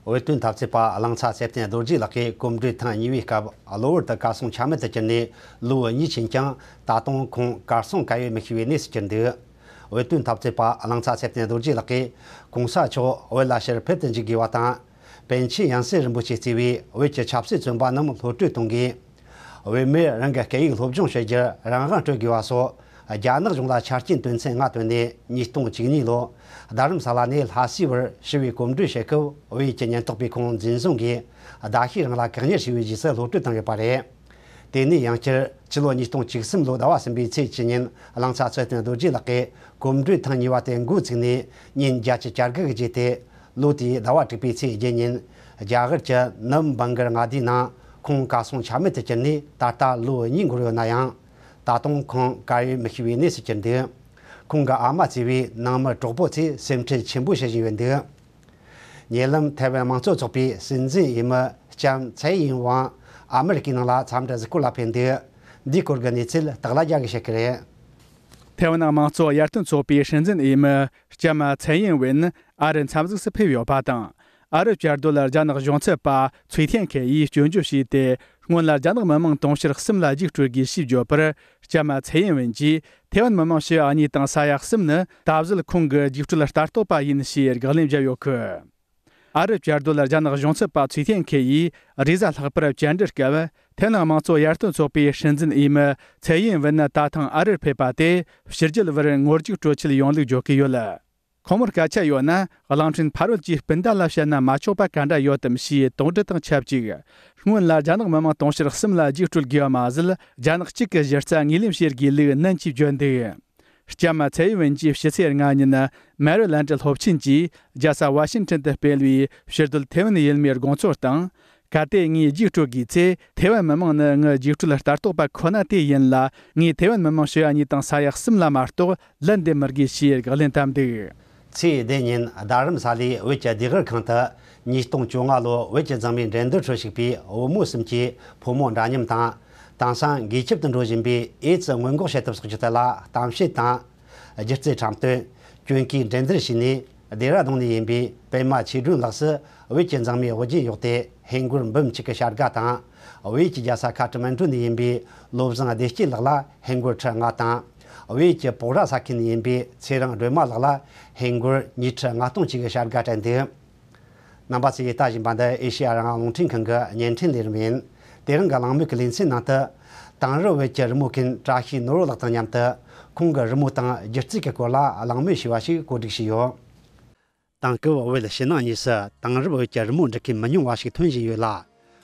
བོད་དོན་འཐབ་རྩོད་པ་གླང་ཚ་ཚེ་བརྟན་རྡོ་རྗེ་ལགས་ཀྱིས་གོམ་བགྲོད་ཐེངས་གཉིས་པའི་སྐབས་གློ་བུར་དུ་གར་སོང་ཆ་མེད་དུ་གྱུར་ནས་ལོ་གཉིས་ཕྱིན་ཀྱང་ད་དུང་ཁོང་གར་སོང་ག་ཡོད་མི་ཤེས་པའི་གནས་སུ་གྱུར་འདུག། བོད་དོན་འཐབ་རྩོད་པ་གླང་ཚ་ཚེ་བརྟན་རྡོ་རྗེ་ལགས་ཀྱིས་གོང་ས་མཆོག་བོད་ལ་ཕྱིར་ཕེབས་དུ་འཇུག་དགོས་པ་དང་། པཎ་ཆེན་ཡང་སྲིད་རིན་པོ་ཆེ་གཙོས་པའི་བོད་ཀྱི་ཆབ་སྲིད་བཙོན་པ་རྣམས་གློད་བཀྲོལ་གཏོང་དགོས། བོད་མིར་རང་གི་སྐད་ཡིག་སློབ་སྦྱོང་བྱེད་རྒྱུར་རང་དབང་སྤྲོད་དགོས་པ་སོགས་རྒྱ་ནག་གཞུང་ལ་ཆ་རྐྱེན་དོན་ཚན་ལྔ་བཏོན་ནས་ཉིས་སྟོང་བཅུ་གཉིས་ལོ་རྡ་རམ་ས་ལ་ནས་ལྷ་སའི་བར་ཞི་བའི་གོམ་བགྲོད་བྱེད་སྐབས་བོད་ཡིག་གི་ཉེན་རྟོག་པས་ཁོང་འཛིན་བཟུང་གིས་ཟླ་ཤས་རིང་ལ་བཀག་ཉར་བྱས་པའི་རྗེས་སུ་གློད་བཀྲོལ་བཏང་ཡོད་པ་རེད། དེ་ནས་ཡང་བསྐྱར་ཕྱི་ལོ་ཉིས་སྟོང་བཅུ་གསུམ་ལོ་ཟླ་བ་གསུམ་པའི་ཚེས་བཅུ་ཉིན་གླང་ཚ་ཚེ་བརྟན་རྡོ་རྗེ་ལགས་ཀྱིས་གོམ་བགྲོད་ཐེངས་གཉིས་པ་དེ་འགོ་བཙུགས་ནས་ཉིན་བརྒྱད་ཅུ་གྱ་དགུ་གི་རྗེས་ཏེ། ལོ་དེའི་ཟླ་བ་དྲུག་པའི་ཚེས་བརྒྱད་ཉིན་རྒྱ་གར་གྱི་ནུབ་བྷང་གར་མངའ་སྡེའི་ནང་ཁོང་གར་སོང་ཆ་མེད་དུ་གྱུར་ནས་ད་ལྟ་ལོ་གཉིས་འགོར་ཡོད་ན་ཡང་། ད་དུང་ཁོང་གར་ཡོད་མི་ཤེས་པའི་གནས་སུ་གྱུར་འདུག། ཁོང་གི་ཨ་མ་བཅས་པའི་ནང་མི་གྲོགས་པོ་ཚོས་སེམས་ཁྲལ་ཆེན་པོ་བྱེད་བཞིན་ཡོད་འདུག། ཉེ་ལམ་ཐའེ་ཝན་དམངས་གཙོ་ཚོགས་པའི་སྲིད་འཛིན་འོས་མི་ལྕམ་ཚའེ་ཡིན་ཝང་ཨ་མི་རི་ཀའི་ནང་ལ་འཚམས་འདྲི་གཟིགས་སྐོར་ལ་ཕེབས་འདུག། འདིའི་སྐོར་གྱི་གནས་ཚུལ་སྟག་ལྷ་རྒྱལ་གྱིས་བཤད་ཀྱི་རེད། ཐའེ་ཝན་དམངས་གཙོ་ཡར་ཐོན་ཚོགས་པའི་སྲིད་འཛིན་འོས་མི་ལྕམ་ཚའེ་ཡིན་ཝེན་ཨ་རིར་འཚམས་གཟིགས་སུ་ཕེབས་ཡོད་པ་དང་། ཨ་རབ་བཅའ་སྡོད་རྒྱ་ནག་གཞུང་ཚབ་པ་ཚུའེ་ཐེན་ཁེ་ཡིས་སྐྱོན་བརྗོད་བྱས་ཏེ། སྔོན་ལ་རྒྱ་ནག་མི་དམངས་དུང་ཕྱུར་གསུམ་ལ་རྒྱུགས་སྤྲོད་དགོས་ཞེས་བརྗོད་པར། ལྕམ་ཚའེ་ཡིན་ཝེན་གྱིས་ཐའེ་ཝན་མི་དམངས་ཞི་ཨ་གཉིས་དང་ས་ཡ་གསུམ་ནི་ད་གཟོད་ཁོང་གི་རྒྱུགས་སྤྲོད་ལྟ་རྟོག་པ་ཡིན་ཞེས་དགག་ལན་བརྒྱབ་ཡོད་གི། ཨ་རབ་བཅའ་སྡོད་རྒྱ་ནག་གཞུང་ཚབ་པ་ཚུའེ་ཐེན་ཁེ་ཡིས་རེས་གཟའ་ལྷག་པར་བཅར་འདྲིའི་སྐབས། ཐའེ་ཝན་དམངས་གཙོ་ཡར་ཐོན་ཚོགས་པའི་སྲིད་འཛིན་འོས་མི་ཚའེ་ཡིན་ཝེན་ནི་ད་ཐེངས་ཨ་རིར་ཕེབས་པ་དེ་ཕྱི་རྒྱལ་བར་ངོ་རྒྱུགས་སྤྲོད་ཆེད་ཡོང་ལུགས་བརྗོད་ཀྱི་ཡོད། ཁོང་མོར་སྐད་ཆ་ཡོད་ན་གླིང་ཕྲན་ཕ་རོལ་གྱི་སྤུན་ཟླ་ལ་བཤད་ན་མ་ཆོག་པ་ག་འདྲ་ཡོད་དམ་ཞེས་དོགས་འདྲི་དང་ཆབས་ཅིག། སྔོན་ལ་རྒྱ་ནག་མི་དམངས་དུང་ཕྱུར་གསུམ་ལ་རྒྱུགས་སྤྲོད་དགོས་པ་མ་ཟད། རྒྱ་ནག་གཅིག་གི་གཞི་རྩ་ངོས་ལེན་བྱེད་དགོས་ལུགས་ནན་གྱིས་བརྗོད་འདུག། ལྕམ་ཚའེ་ཡིན་ཝེན་གྱིས་ཕྱི་ཚེས་ལྔ་ཉིན་མེ་རི་ལན་ཌི་སློབ་ཆེན་གྱིས་རྒྱལ་ས་ཝ་ཤིང་ཊོན་དུ་སྤེལ་བའི་ཕྱིར་སྡོད་ཐའེ་ཝན་ཡུལ་མིའི་དགོང་ཚོགས་སྟེང་། གལ་ཏེ་ངས་རྒྱུགས་སྤྲོད་དགོས་ཚེ། ཐའེ་ཝན་མི་དམངས་ནི་ངའི་རྒྱུགས་སྤྲོད་ལྟ་རྟོག་པ་ཁོ་ན་དེ་ཡིན་ལ། ངས་ཐའེ་ཝན་མི་དམངས་ཞི་ཨ་གཉིས་དང་ས་ཡ་གསུམ་ལ་མ་གཏོགས་ལན་འདེབས་མི་དགོས་ཞེས་དགག་ལན་བཏབ་འདུག། ཚེས་བདུན་ཉིན་རྡ་རམ་ས་ལའི་བོད་ཀྱི་ལྡེབས་ངོས་ཁང་དུ་ཉིས་སྟོང་བཅོ་ལྔ་ལོའི་བོད་ཀྱི་མཛངས་མའི་འགྲན་བསྡུར་ཁྲོད་ཞུགས་པའི་བུ་མོ་གསུམ་གྱིས་ཕོ་མོ་འདྲ་མཉམ་དང་། དེང་སང་འགོས་ཁྱབ་ཏུ་འགྲོ་བཞིན་པའི་ཨེ་ཙི་སྔོན་འགོག་བྱེད་ཐབས་སོགས་ཀྱི་ཐད་ལ་གཏམ་བཤད་དང་། སྒྱུ་རྩལ་འཁྲབ་སྟོན། གྱོན་གོས་འགྲན་བསྡུར་བྱས་ནས། སྡེ་ར་ལྡུན་ནས་ཡིན་པའི་པད་མ་ཆོས་སྒྲོན་ལགས་སུ་བོད་ཀྱི་མཛངས་མའི་དབུ་རྒྱན་གཡོགས་ཏེ། ཧིན་སྒོར་འབུམ་གཅིག་གི་བྱ་དགའ་དང་། བོད་ཀྱི་རྒྱལ་ས་ཁ་ཏ་མན་གྲུ་ནས་ཡིན་པའི་བློ་བཟང་བདེ་སྐྱིད་ལགས་ལ་ཧིན་སྒོར་ཁྲི་ལྔ་དང་། བོད་ཀྱི་སྤོག་ར་ས་ཁུལ་ནས་ཡིན་པའི་ཚེ་རིང་སྒྲོལ་མ་ལགས་ལ་ཧིན་སྒོར་ཉིས་ཁྲི་ལྔ་སྟོང་གཅིག་གི་བྱ་དགའ་སྤྲད་འདུག། རྣམ་པ་ཚོས་ལྟ་བཞིན་པ་འདི་ཨེ་ཤེ་ཡ་རང་དབང་རླུང་འཕྲིན་ཁང་གི་བརྙན་འཕྲིན་ལས་རིམ་ཡིན། དེ་རིང་གི་གླེང་མོལ་གྱི་ལེ་ཚན་ནང་དུ། དེང་རབས་བོད་ཀྱི་རི་མོ་མཁན་བཀྲ་ཤིས་ནོར་བུ་ལགས་དང་མཉམ་དུ། ཁོང་གི་རི་མོ་དང་སྒྱུ་རྩལ་གྱི་སྐོར་ལ་གླེང་མོལ་ཞུས་པ་ཞིག་གོ་སྒྲིག་བྱས་ཡོད། དེང་སྐབས་བོད་ཕྱི་ནང་གཉིས་སུ་དེང་རབས་བོད་ཀྱི་རི་མོ་འབྲི་མཁན་མི་ཉུང་བ་ཞིག་ཐོན་བཞིན་ཡོད་ལ།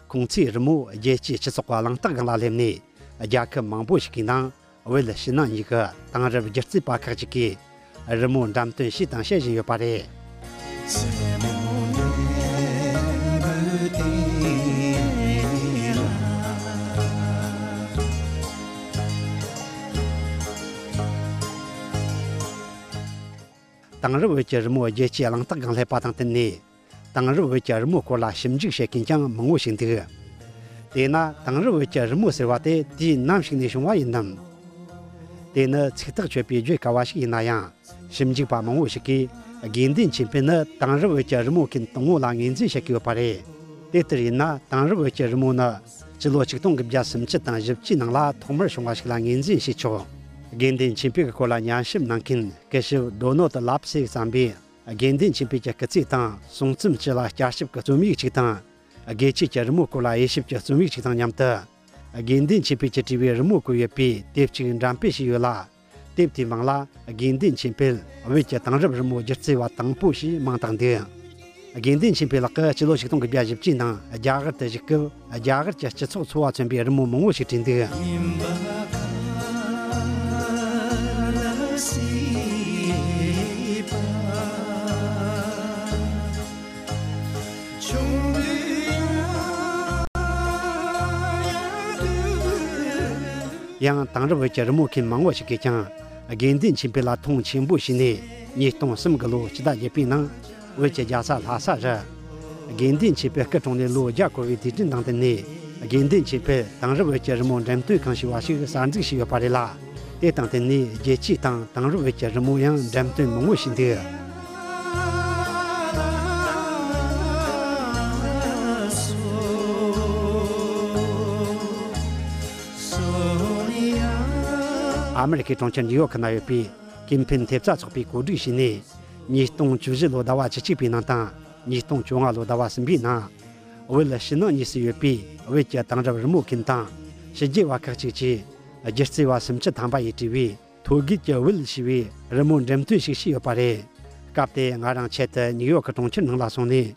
ཁོང་ཚོའི་རི་མོ་རྒྱལ་སྤྱིའི་སྤྱི་ཚོགས་ཀྱི་གླེང་སྟེགས་སྒང་ལ་སླེབས་ནས། རྒྱལ་ཁབ་མང་པོ་ཞིག་གི་ནང་བོད་ཕྱི་ནང་གཉིས་ཀྱི་དེང་རབས་སྒྱུ་རྩལ་པ་ཁག་ཅིག་གིས་རི་མོ་འགྲེམས་སྟོན་བྱས་དང་བྱེད་བཞིན་ཡོད་པ་རེད། དེང་རབས་བོད་ཀྱི་རི་མོ་རྒྱལ་སྤྱིའི་གླེང་སྟེགས་སྒང་སླེབས་པ་དང་བསྟུན་ནས། དེང་རབས་བོད་ཀྱི་རི་མོའི་སྐོར་ལ་ཞིབ་འཇུག་བྱེད་མཁན་ཀྱང་མང་བོ་ཞིག་འདུག། དེས་ན་དེང་རབས་བོད་ཀྱི་རི་མོ་ཟེར་བ་དེ་དུས་ནམ་ཞིག་ནས་བྱུང་བ་ཡིན་ནམ། དེ་ནི་ཚིག་ཐག་ཆོད་པའི་བརྗོད་དཀའ་བ་ཞིག་ཡིན་ན་ཡང་། ཞིབ་འཇུག་པ་མང་བོ་ཞིག་གིས་དགེ་འདུན་ཆོས་འཕེལ་ནི་དེང་རབས་བོད་ཀྱི་རི་མོ་མཁན་དང་པོ་ལ་ངོས་འཛིན་བྱེད་ཀྱི་ཡོད་པ་རེད། དེ་ལྟར་ཡིན་ན་དེང་རབས་བོད་ཀྱི་རི་མོ་ནི་སྤྱི་ལོ་ཆིག་སྟོང་དགུ་བརྒྱ་སུམ་ཅུ་དང་བཞི་བཅུའི་ནང་ལ་ཐོག་མར་བྱུང་བ་ཞིག་ལ་ངོས་འཛིན་བྱས་ཆོག་དགེ་འདུན་ཆོས་འཕེལ་གྱི་སྐོར་ལ་ཉམས་ཞིབ་གནང་མཁན་སྐུ་ཞབས་ཌོ་ནལ་ཌི་ལབ་སེ་བརྩམས་པའི་དགེ་འདུན་ཆོས་འཕེལ་གྱི་སྐུ་ཚེ་དང་གསུང་རྩོམ་སྤྱི་ལ་བསྐྱར་ཞིབ་ཀྱི་རྩོམ་ཡིག་ཅིག་དང་། དགེ་ཆོས་ཀྱི་རི་མོ་སྐོར་ལ་དབྱེ་ཞིབ་ཀྱི་རྩོམ་ཡིག་ཅིག་དང་མཉམ་དུ། དགེ་འདུན་ཆོས་འཕེལ་གྱིས་བྲིས་པའི་རི་མོ་བཀོད་ཡོད་པའི་དེབ་ཅིག་འགྲེམས་སྤེལ་བྱས་ཡོད་ལ། དེབ་དེའི་མིང་ལ་དགེ་འདུན་ཆོས་འཕེལ་བོད་ཀྱི་དེང་རབས་རི་མོ་སྒྱུ་རྩལ་བ་དང་པོ་ཞེས་མིང་བཏགས་འདུག་དགེ་འདུན་ཆོས་འཕེལ་ལགས་ཀྱིས་སྤྱི་ལོ་ཆིག་སྟོང་དགུ་བརྒྱ་བཞི་བཅུའི་ནང་རྒྱ་གར་དུ་བཞུགས་སྐབས་རྒྱ་གར་གྱི་སྤྱི་ཚོགས་འཚོ་བ་མཚོན་པའི་རི་མོ་མང་བོ་ཞིག་བྲིས་འདུག་ཡང་དེང་རབས་བོད་ཀྱི་རི་མོ་མཁན་མང་བོ་ཞིག་གིས་ཀྱང་དགེ་འདུན་ཆོས་འཕེལ་ལ་མཐོང་ཆེན་པོ་བྱས་ནས། ཉིས་སྟོང་གསུམ་གྱི་ལོ་སྤྱི་ཟླ་བརྒྱད་པའི་ནང་བོད་ཀྱི་རྒྱལ་ས་ལྷ་ས་རུ་དགེ་འདུན་ཆོས་འཕེལ་སྐུ་གྲོངས་ནས་ལོ་བརྒྱ་འཁོར་བའི་དུས་དྲན་དང་བསྟུན་ནས། དགེ་འདུན་ཆོས་འཕེལ་དེང་རབས་བོད་ཀྱི་རི་མོ་འགྲེམས་སྟོན་ཁང་ཞེས་པ་ཞིག་གསར་འཛུགས་བྱས་ཡོད་པ་རེད་ལ། དེ་དང་བསྟུན་ནས་རྒྱལ་སྤྱིའི་སྟེང་དེང་རབས་བོད་ཀྱི་རི་མོ་ཡང་འགྲེམས་སྟོན་མང་བོ་བྱས་འདུག་ཨ་མེ་རི་ཁའི་གྲོང་ཁྱེར་ནིའུ་ཡོག་ནང་ཡོད་པའི་ཀིམ་ཕིན་ཐེབས་རྩ་ཚོགས་པས་གོ་སྒྲིག་བྱས་ནས། ཉིས་སྟོང་བཅུ་བཞི་ལོ་ཟླ་བ་བཅུ་གཅིག་པའི་ནང་དང་། ཉིས་སྟོང་བཅོ་ལྔ་ལོ་ཟླ་བ་གསུམ་པའི་ནང་། བོད་ཕྱི་ནང་གཉིས་སུ་ཡོད་པའི་བོད་ཀྱི་དེང་རབས་རི་མོ་མཁན་དང་། ཕྱི་རྒྱལ་བ་ཁག་ཅིག་གིས་སྒྱུ་རྩལ་བ་སུམ་ཅུ་ཐམ་པ་ཡིས་བྲིས་པའི་ཐོད་བརྒལ་གྱི་བོད་ཞེས་པའི་རི་མོ་འགྲེམས་སྟོན་ཞིག་བྱས་ཡོད་པ་རེད། སྐབས་དེར་ང་རང་ཆེད་དུ་ནིའུ་ཡོག་གི་གྲོང་ཁྱེར་ནང་ལ་སོང་ནས།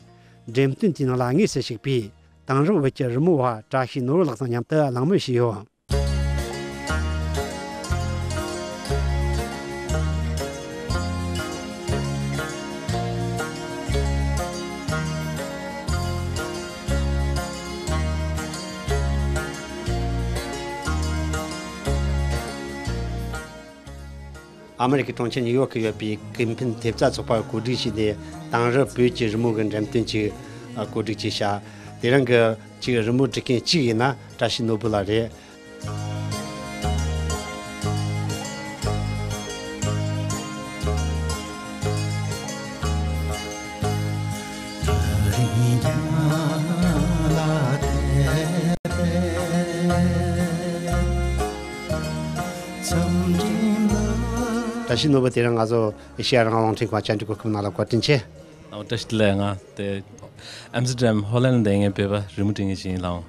འགྲེམས་སྟོན་དེའི་ནང་ལ་དངོས་སུ་ཞུགས་པའི་དེང་རབས་བོད་ཀྱི་རི་མོ་བ་བཀྲ་ཤིས་ནོར་བུ་ལགས་དང་མཉམ་དུ་གླེང་མོལ་བྱས་ཡོད། ཨ་མེ་རི་ཁའི་གྲོང་ཁྱེར་ནིའུ་ཡོག་གི་ཡོད་པའི་ཀིམ་ཕིན་ཐེབས་རྩ་ཚོགས་པ་གོ་སྒྲིག་བྱས་ནས་དེང་རབས་བོད་ཀྱི་རི་མོ་གི་འགྲེམས་སྟོན་ཅིག་གོ་སྒྲིག་བྱས་ཤག་དེ་རིང་གི་ཅིག་རི་མོ་འབྲི་མཁན་གཅིག་ཡིན་ན་བཀྲ་ཤིས་ནོར་བུ་ལགས་རེད། བཀྲ་ཤིས་ནོར་བུ་དེ་རིང་ང་ཚོ་ཨེ་ཤེ་ཡ་རང་དབང་རླུང་འཕྲིན་ཁང་བཅར་འདྲི་གོ་སྐབས་གནང་ལ་བཀའ་དྲིན་ཆེ། ཨོ་བཀྲ་ཤིས་བདེ་ལེགས། ང་དེ་ཨམ་སི་ཏྲ་ཌམ་ཧོ་ལན་ལ་བསྡད་མཁན་བོད་པ་རི་མོ་འབྲི་མཁན་ཞིག་ཡིན་ལགས།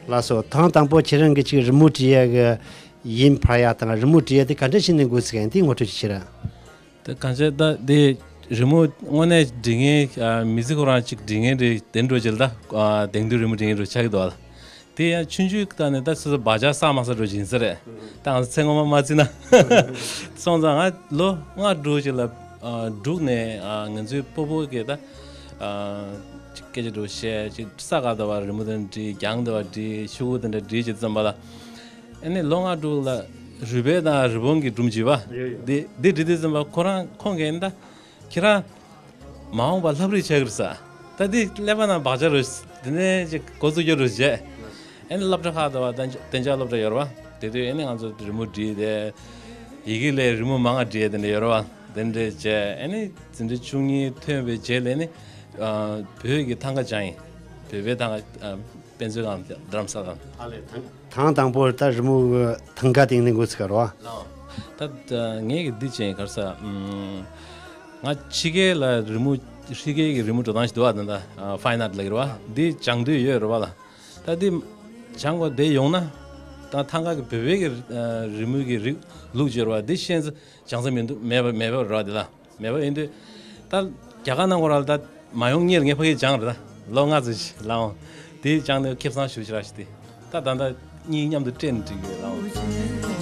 ལགས་སོ། དང་དང་པོ་ཁྱེད་རང་གིས་ཅིག་རི་མོ་འབྲི་ཡ་གི་ཡིན་ཕར་ཡ་དང་རི་མོ་འབྲི་ཡ་དེ་ག་འདྲ་བྱས་ནས་འགོ་ཚུགས་ཡ་དེ་ངོ་སྤྲོད་ཅིག་བྱེད་ར། དེ་གང་བྱས་ད་དེ་རི་མོ་དངོས་གནས་འབྲི་མཁན་ཨ་མི་ཚེ་ཁོ་རང་ཅིག་འབྲི་མཁན་རེད་དེ་འགྲོ་བྱེད་ལ་ད་ཨ་དེང་དུས་རི་མོ་འབྲི་མཁན་རུ་ཆགས་ཀྱི་འདུག་ཨ། དེ་ཡང་ཆུང་ཆུང་ད་ནས་ད་སོ་སོ་བག་ཆགས་བསགས་མ་བསགས་འགྲོ་བཞིན་ས་རེད། ད་ང་ཚོ་ཚེ་སྔོན་མ་མ་བརྩིས་ན། སོང་ཙང་ང་ལོ་ལྔ་དྲུག་ཅིག་ལ་ཨ་འབྲུག་ནས་ཨ་ང་ཚོའི་སྤོ་བོ་གིས་ད་ཨ་ཅིག་སྐད་ཆ་འདྲ་བཤད་ཅིག་ས་ག་ད་བ་རི་མོ་དེ་འདྲ་བྲིས། གྱང་ད་བ་བྲིས། ཤོག་གུ་དེ་འདྲ་བྲིས་བྱེད་ཙམ་པ་ལ། ཨ་ནི་ལོ་ལྔ་དྲུག་ལ་རུས་སྦལ་དང་རི་བོང་གི་སྒྲུང་བྲིས་པ། ཡོད་ཡོད། དེ་དེ་བྲིས་དུས་ཙམ་པ་ཁོ་རང་ཁོང་གིས་ད། ཁྱེད་རང་མ་འོངས་པ་ལྷ་བྲིས་བྱ་གི་རེད་ཟེར། ད་འདི་ཀླད་པ་ནང་བག་ཆགས་རེད། དེ་ནས་ཅིག་འགོ་བཙུགས་རྒྱུ་རེད་བྱས། ཨ་ནི་སློབ་གྲྭ་ཁག་ཏུ་བ་གཏན་གཏན་འཇགས་སློབ་གྲྭ་ཡོད་རེད་བ། དེ་དུས་ཨ་ནི་ང་ཚོ་རི་མོ་བྲིས་ཏེ། ཡི་གེ་ལས་རི་མོ་མང་ང་བྲིས་དེ་འདྲ་ཡོད་རེད་བ། དེ་འདྲ་བྱས་ཨ་ནི་འཛིན་གྲྭ་བཅུ་གཉིས་ཐོན་པའི་རྗེས་ལ་ནི་ཨ་བོད་ཀྱི་ཐང་ག་སྦྱངས་ཡིན། བོད་པའི་ཐང་ག་ཨ་དཔེ་མཛོད་ཁང་རྡ་རམ་ས་ལ། ཨ་ལས་དང་། དང་དང་པོར་ད་རི་མོ་གི་ཐང་ག་སྟེང་ནས་འགོ་ཚུགས་པ་རེད་བ། ལགས། ད་ད་ངས་ཀྱི་འདི་བྱས་ག་རེ་ཟ། ཨམ། ང་ཕྱི་རྒྱལ་ལ་རི་མོ་ཕྱི་རྒྱལ་གྱི་རི་མོ་འགྲོ་སྟངས་ཤིག་འདུག་བ། ད་ད་ཕའིན་ཨར་ཊི་ལབ་ཀྱི་རེད་བ། འདི་སྦྱང་འདོད་ཡོད་རེད་བ་ལ། ད་འདི་སྦྱང་དགོས་བསྡད་ཡོང་ན། ད་ཐང་ག་གི་བོད་པའི་གི་རི་མོ་གི་རིགས་ལུགས་བརྗོད་རེད་བ། འདི་ཤེས་ཚེ་སྦྱང་ས་མི་འདུག་མེད་པ་མེད་པ་རེད་བ་འདི་ལ། མེད་པ་ཡིན་དུས། ད་རྒྱ་གར་ནང་ཁོ་རང་ལ་ད་མ་ཡོང་སྔོན་ལ་ངས་ཕ་གིར་སྦྱངས་རེད། ད་ལོ་ལྔ་ཙམ་ཞིག་ལའང་། དེ་སྦྱངས་ནས་ཁེ་བཟང་ཞེ་པོ་ཅིག་རག་ཤག་དེ། ད་ད་ལྟ་གཉིས་མཉམ་དུ་སྤྲད་ནས་འགྲིག་གི་ཡོད་ལའང་།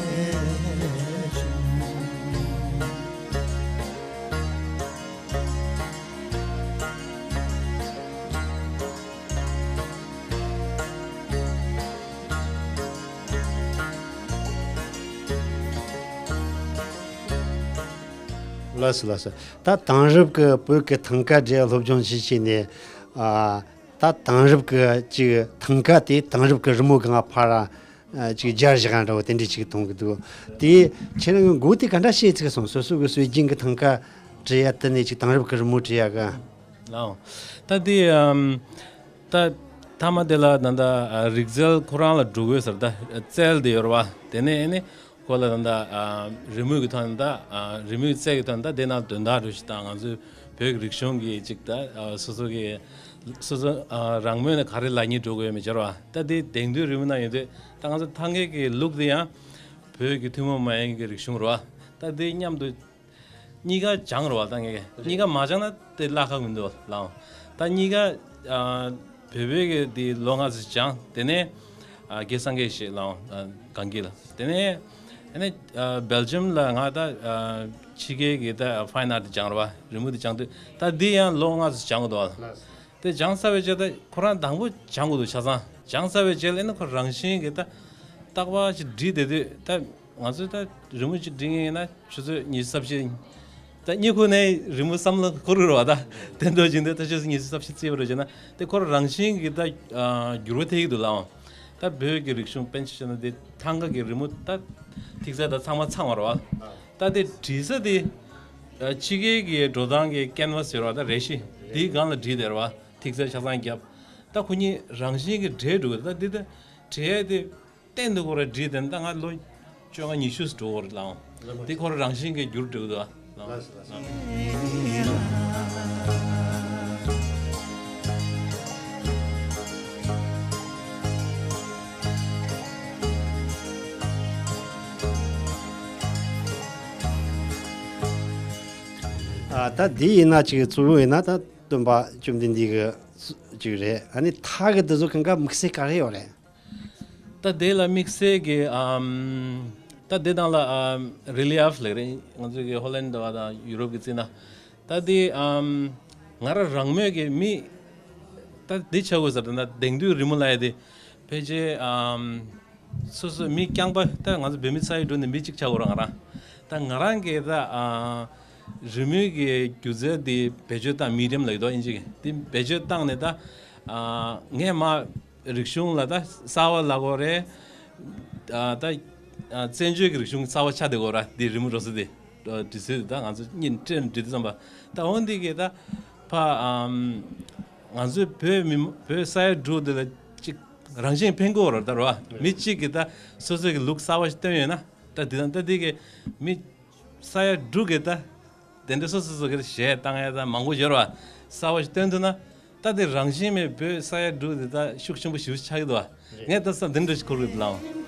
ལགས་སོ་ལགས་སོ། ད་དེང་རབས་ཀྱི་བོད་ཀྱི་ཐང་ག་འདྲའི་སློབ་སྦྱོང་ཞིག་བྱས་ནས། ཨ། ད་དེང་རབས་ཀྱི་ཅིག་ཐང་ག་དེ་དེང་རབས་ཀྱི་རི་མོ་སྒང་ཕར་ ཨ་ཅིག་སྦྱར་བཞག་འདྲ་བོ་དེ་འདྲ་ཅིག་མཐོང་གི་འདུག་དེ་ཁྱེད་རང་གི་མགོ་དེ་ག་འདྲ་ཤེས་ཚིག་སོང་། སོ་སོ་གི་སྲོལ་རྒྱུན་གྱི་ཐང་ཀ་བྲི་ཡ་དེ་ནས་ཅིག་དེང་རབས་ཀྱི་རི་མོ་བྲི་ཡ་ག་ལའོ། ད་དེ་ཨམ། ད་ཐ་མ་དེ་ལ་ད་ད་ཨ་རིག་རྩལ་ཁོ་རང་ལ་འགྲོ་དགོས་ཟེར། ད་རྩལ་དེ་ཡོད་རེད་བ། དེ་ནས་ཨ་ནི་ཁོ་ལ་ད་ད་ཨ་རི་མོ་གི་ཐོག་ནས་ད་ཨ་རི་མོའི་རྩལ་གྱི་ཐོག་ནས་ད་དེ་ནང་དོན་དག་འགྲོ་ཞིག་དང་། ང་ཚོའི་བོད་ཀྱི་རིག་གཞུང་གི་ཅིག་ད་ཨ་སོ་སོ་གི་སོ་སོ་ཨ་རང་མོས་ནས་ག་རེ་ལབ་སྙིང་འདོད་ཀྱི་ཡོད་མེད་སྦྱར་བ། ད་དེ་དེང་དུས་རི་མོ་ནང་ཡོད་དུས་ད་ང་ཚོ་ཐང་གའི་གི་ལུགས་དེ་ཡང་བོད་ཀྱི་ཐུན་མོང་མ་ཡིན་གྱི་རིག་གཞུང་རེད་བ། ད་དེ་མཉམ་དུ་གཉིས་ཀ་སྦྱངས་རེད་བ། ད་ངས་གཉིས་ཀ་མ་སྦྱངས་ན་དེ་བརླག་ཁག་མི་འདུག་ལགས། ད་གཉིས་ཀ་ཨ་བོད་པའི་གི་དེ་ལོ་ལྔ་ཙམ་སྦྱངས། དེ་ནས་ཨ་སྐད་སངས་རྒྱས་ཞེས་ལགས་ཨ་གངས་སྐྱིད་ལ། དེ་ནས་ཨ་ནི་ཨ་སྦེལ་ཇམ་ལ་ང་ད་ཨ་ཕྱི་རྒྱལ་གྱི་ད་ཕའིན་ཨར་ཊི་སྦྱངས་རེད་བ། རི་མོ་དེ་སྦྱངས་དུས་ད་འདི་ཡང་ལོ་ལྔ་ཙམ་སྦྱང་དགོས་འདུག་བ། དེ་སྦྱངས་ཚར་བའི་རྗེས་ད་ཁོ་རང་དང་པོ་སྦྱང་དགོས་འདུག་ཆ་ཚང་སྦྱངས་ཚར་བའི་རྗེས་ལ་ཨ་ནི་ཁོ་རང་བཞིན་གྱིས་ད་རྟག་པར་ཅིག་བྲིས་བསྡད་དུས། ད་ང་ཚོས་ད་རི་མོ་ཅིག་བྲིས་མཁན་ཡིན་ན་ཆུ་ཚོད་ཉི་ཤུ་རྩ་བཞི། ད་གཉིད་ཁུག་ནས་རི་མོ་བསམ་བློ་འཁོར་གི་རེད་བ། ད་དེ་འདྲ་བྱས་དུས་ད་ཆུ་ཚོད་ཉི་ཤུ་རྩ་བཞི་བརྩིས་པ་རེད་བྱས་ན་དེ་ཁོ་རང་བཞིན་གྱིས་ད་ཨ་འགྱུར་བ་ཐེབས་ཀྱི་འདུག་ལགས། ད་བོད་ཀྱི་རིག་གཞུང་དཔེར་ན་ཆ་བཞག་ན་དེ་ཐང་ག་གི་རི་མོ་ད་ཐིག་ཚད་ད་ཚང་མ་ཚང་བ་རེད་བ། ད་དེ་བྲིས་ས་དེ་ཨ་ཕྱི་རྒྱལ་གྱི་འགྲོ་སྟངས་ཀྱི་ཀེན་ཝ་སི་ཟེར་བ་ད་རས་གཞི་དེའི་སྒང་ལ་བྲིས་བསྡད་རེད་བ། ཐིག་ཚད་ཆ་ཚང་བརྒྱབ། ད་ཁོ་གཉིས་རང་བཞིན་གྱིས་འདྲེས་འགྲོ་གི་རེད། ད་འདི་ད་བྲིས་ཡས་དེ་གཏན་དུ་ཁོ་རང་བྲིས་བསྡད་ན་ད་ང་ལོ་བཅོ་ལྔ་ཉི་ཤུ་འགྲོ་གི་རེད་ལགས། འདི་ཁོ་རང་རང་བཞིན་གྱིས་འགྱུར་འགྲོ་གི་འདུག་ལགས། ཨ་ད་འདི་ཡིན་ན་ཅིག་གཙོ་བོ་ཡིན་ན་ད་སྟོན་པ་བཅོམ་ལྡན་འདས་ཀྱི་ཅིག་རེད། ཨ་ནི་ཐག་གི་འདི་ཚོ་གང་ག་དམིགས་བསལ་ག་རེ་ཡོད་རེད། ད་དེ་ལ་དམིགས་བསལ་གྱི་ཨམ། ད་དེ་ནང་ལ་ཨམ་རི་ལི་ཨབ་ལབ་རེད། ང་ཚོ་གི་ཧོ་ལན་འདྲ་བ་དང་ཡུ་རོབ་ཀྱི་བརྩིས་ན། ད་དེ་ཨམ་ང་རང་རང་མོས་ཀྱི་མི་ད་འདི་བྱ་དགོས་ཟེར། ད་ན་དེང་དུས་རི་མོ་ལབ་ཡ་དེ་ཕལ་ཆེར་ཨམ་སོ་སོ་མི་རྐྱང་པ། ད་ང་ཚོ་བོད་མི་ས་ཡ་དྲུག་ནས་མི་གཅིག་ཆགས་ཡོད་རེད་ང་རང་། ད་ང་རང་གིས་ད་ཨ་རི་མོའི་གི་སྒྱུ་རྩལ་འདི་བེད་སྤྱོད་བཏང་། མི་ཌི་ཡམ་ལབ་ཀྱི་འདུག་ཨིན་ཇི་གི། འདི་བེད་སྤྱོད་བཏང་ནས་ད་ཨ་ངས་མ་རིག་གཞུང་ལ་ད་གསར་བ་ལབ་དགོས་རེད། ཨ་ད་ཨ་བཙན་བྱོལ་གྱི་རིག་གཞུང་གསར་བ་ཆགས་བསྡད་དགོས་རེད། འདི་རི་མོ་འགྲོ་ས་འདི་འབྲི་སྲོལ་འདི་ད་ང་ཚོ་གཉིས་སྤྲད་ནས་འབྲི་དུས་ཙམ་པ། ད་འོ་འདི་གི་ད་ཕ་ཨམ་ང་ཚོའི་བོད་མི་བོད་ས་ཡ་དྲུག་འདི་ལ་ཅིག་རང་བཞིན་ཕན་གྱི་ཡོད་རེད་ད་རེད་བ། མི་གཅིག་གིས་ད་སོ་སོ་གི་ལུགས་གསར་བ་ཞིག་བཏོན་ཡོད་ན། ད་འདི་དང་ད་འདི་གི་མི་ས་ཡ་དྲུག་གིས་ད་དེ་འདྲ་སོ་སོ་སོ་གི་གཞས་བཏང་ཡ་ད་མང་པོ་ཡོད་རེད་བ། གསར་བ་ཞིག་བཏོན་ཐུབ་ན་ད་དེ་རང་བཞིན་མེད་བོད་ས་ཡ་དྲུག་འདི་ད་ཤུགས་ཆེན་པོ་ཞེ་པོ་ཆགས་ཀྱི་འདུག་བ། ངས་ད་བསམ་དེ་འདྲ་ཞིག་འཁོར་གྱི་འདུག་ལགས།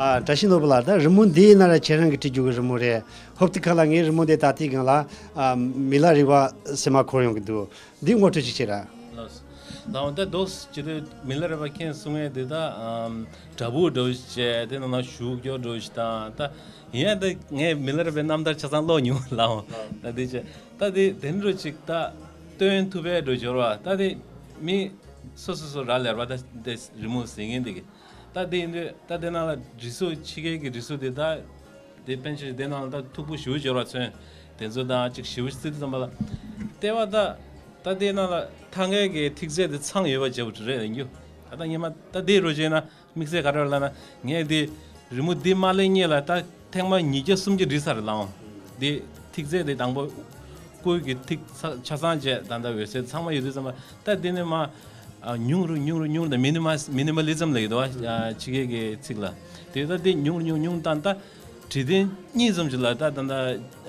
ཨ་བཀྲ་ཤིས་ནོར་བུ་ལགས། ད་རི་མོ་འདི་ཡིན་ན་ར་ཁྱེད་རང་གི་བྲིས་རྒྱུ་གི་རི་མོ་རེད། ཧོབ་ཏེ་ཁ་ལ་ངའི་རི་མོ་འདི་ད་ལྟའི་སྒང་ལ་ཨ་མི་ལ་རས་པ་སེམས་མ་འཁོར་ཡོང་གི་འདུག་འདི་ངོ་སྤྲོད་ཅིག་བྱེད་ར། ལགས་སོ། ད་འོ་ད་འདུག་སེ་བྱེད་དུས་མི་ལ་རས་པ་མཁྱེན་གསུང་ཡས་འདི་ད་ཨམ་དྲ་འབུ་འདྲ་བོ་ཞིག་བྱས། དེ་ནང་ན་ཞུགས་རྒྱུ་འདྲ་བོ་ཞིག་དང་། ད་ཡིན་ཡང་ད་ངས་མི་ལ་རས་པའི་རྣམ་ཐར་ཆ་ཚང་ཀློག་མྱོང་ལགས། ད་འདི་བྱས་ད་འདི་དེ་འདྲ་ཅིག་ད་སྟོན་ཐུབ་པའི་འདྲ་བོ་སྦྱོར་བ། ད་འདི་མི་སོ་སོ་སོ་ར་ལས་པ་ད་འདི་རི་མོ་གཟིགས་མཁན་འདི་གི། ད་དེ་ཡིན་དུས་ད་དེ་ནང་ལ་འབྲི་གཟུགས་ཕྱི་རྒྱལ་གྱི་འབྲི་གཟུགས་དེ་ད་དེ་པཎ་ཆེན་དེ་ནང་ལ་ད་མཐུག་པོ་ཞེ་པོ་སྦྱོར་བ་ཚོན། དེ་ཚོ་དང་ཅིག་ཞེ་པོ་བརྩི་དུས་ཙམ་པ་ལ་ལྟེ་བ་ད་ད་དེ་ནང་ལ་ཐང་གའི་གི་ཐིག་ཚད་དེ་ཚང་ཡོད་པ་བྱས་པ་རེད་ཡིན་རྒྱུ། ད་ད་ངས་མ་ད་དེ་རུ་བྱས་ན་དམིགས་བསལ་ག་རེ་ལབ་ན། ངས་དེ་རི་མོ་འདི་མ་ལེན་སྔོན་ལ་ད་ཐེངས་མ་ཉིས་བརྒྱ་སུམ་བརྒྱ་བྲིས་ཚར་ལགས། འདི་ཐིག་ཚད་དེ་དང་པོ་སྐུ་གི་ཐིག་ཚ་ཆ་ཚང་བྱས། ད་ལྟ་འོད་ཟེར་ཚང་མ་ཡོད་དུས་ཙམ་པ་ད་འདི་ནས་མ་ཨ་ཉུང་རུ་ཉུང་རུ་ཉུང་རུ་དང་། མི་ནི་མ་མི་ནི་མ་ལི་ཛམ་ལབ་ཀྱི་འདུག་བ། ཨ་ཕྱི་རྒྱལ་གྱི་ཚིག་ལ། དེ་ད་འདི་ཉུང་རུ་ཉུང་ཉུང་བཏང་། ད་བྲིས་ཐེངས་གཉིས་ཙམ་ཅིག་ལ་ད་ད་ད་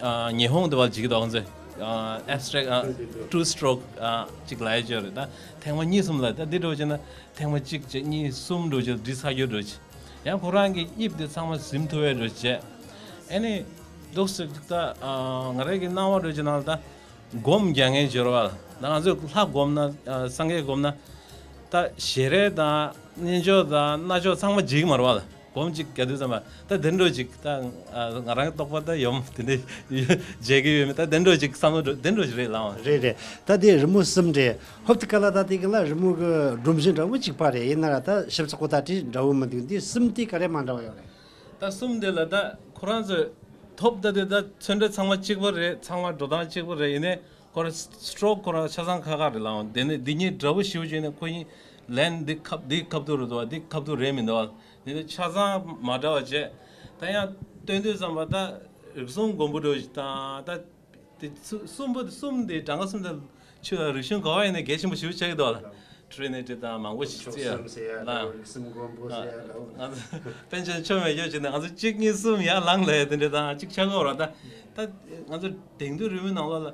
ཨ་ཉི་ཧོང་དུ་བ་ལ་བྱེད་ཀྱི་འདུག་ང་ཚོས་ཨ་ཨེབ་སི་ཊེག་ཨ་ཊུ་སི་ཊོག་ཨ་ཅིག་ལབ་ཡ་ཅིག་ཡོད་རེད། ད་ཐེངས་མ་གཉིས་གསུམ་ལ་ད་འདི་འདྲ་བྱས་ན། ཐེངས་མ་གཅིག་བྱས་གཉིས་གསུམ་འགྲོ་རྒྱུ་འབྲི་ཚར་རྒྱུ་འགྲོ་བྱས། ཡང་ཁོ་རང་གི་དབྱིབས་དེ་ཚང་མ་ཟིན་ཐུབ་པའི་འགྲོ་བྱས། ཨ་ནི་འདུག་སེ་ད་ཨ་ང་རང་གི་སྣང་བ་འགྲོ་རྒྱུ་ནང་ལ་ད་སྒོམ་རྒྱག་མཁན་སྦྱོར་བ་ལ། ད་ང་ཚོས་ལྷ་སྒོམ་ན་ཨ་སངས་རྒྱས་སྒོམ་ན་ད་ཞལ་རས་དང་རྣལ་འབྱོར་དང་རྣ་ཅོག་ཚང་མ་བརྗེད་ཀྱི་མ་རེད་བ་ལ། སྒོམ་ཅིག་རྒྱག་དུས་ཙམ་པ་ད་དེ་འདྲ་ཅིག་ད་ང་རང་གི་རྟོགས་པ་ད་ཡོམ་དེ་འདྲ་མཇལ་གི་ཡོད་མེད། ད་དེ་འདྲ་ཅིག་བསམ་བློ་འགྲོ་དེ་འདྲ་ཅིག་རེད་ལགས། རེད་རེད། ད་དེ་རི་མོ་གསུམ་རེད། ཧོབ་ཏེ་ག་ལ་ད་དེ་ག་ལ་རི་མོ་གི་སྒྲོམ་གཞི་འདྲ་བོ་གཅིག་པ་རེད། ཡིན་ན་ར་ད་ཞིབ་ཚགས་པོ་ད་དེ་འདྲ་བོ་མི་འདུག་འདི་གསུམ་དེ་ག་རེ་མ་འདྲ་བ་ཡོད་རེད། ད་གསུམ་དེ་ལ་ད་ཁོ་རང་ཚོས་ཐོབ་ད་དེ་ད་ཚོན་ཁྲ་ཚང་མ་གཅིག་པ་རེད། ཚང་མ་འགྲོ་སྟངས་གཅིག་པ་རེད། ཡིན་ནའི་ཁོ་ར་སི་ཊོག་ཁོ་ར་ཆ་ཚང་ཁག་ཁག་རེད་ལགས། དེ་ནས་འདི་གཉིས་འདྲ་བོ་ཞེ་པོ་ཅིག་ནས་ཁོ་གཉིས་ལན་འདི་ཁབ་འདི་ཁབ་ཏུ་རེད་འདུག་བ། འདི་ཁབ་ཏུ་རེད་མི་འདུག་བ། དེ་ནས་ཆ་ཚང་མ་འདྲ་བ་བྱས། ད་ཡང་སྟོན་དུས་ཙམ་པ་ད་རིགས་གསུམ་མགོན་པོ་འདྲ་བོ་ཞིག་དང་ད་དེ་ཚུ་གསུམ་པོ་གསུམ་དེ་གྲངས་ཀ་གསུམ་དེ་ཆུ་རིག་གཞུང་ག་བ་ཡིན་ན་གལ་ཆེན་པོ་ཞེ་པོ་ཆགས་ཀྱི་འདུག་བ། ཊི་རི་ནི་ཊི་དང་མང་པོ་ཞིག་ཆོས་བརྩི་ཡ་གསུམ་ཟེར་ཡ་ལ་འདྲ་བོ་རིགས་གསུམ་མགོན་པོ་ཟེར་ཡ་འདྲ་བོ། ང་ཚོ་པཎ་ཆེན་ཆོས་མེད་སྐྱོ་བྱས་ནས་ང་ཚོ་གཅིག་གཉིས་གསུམ་ཡར་ལངས་ལས་དེ་འདྲ་དང་གཅིག་ཆགས་ཀྱི་ཡོད་རེད། ད་ད་ང་ཚོ་དེང་དུས་རི་མོའི་ནང་ལོགས་ལ།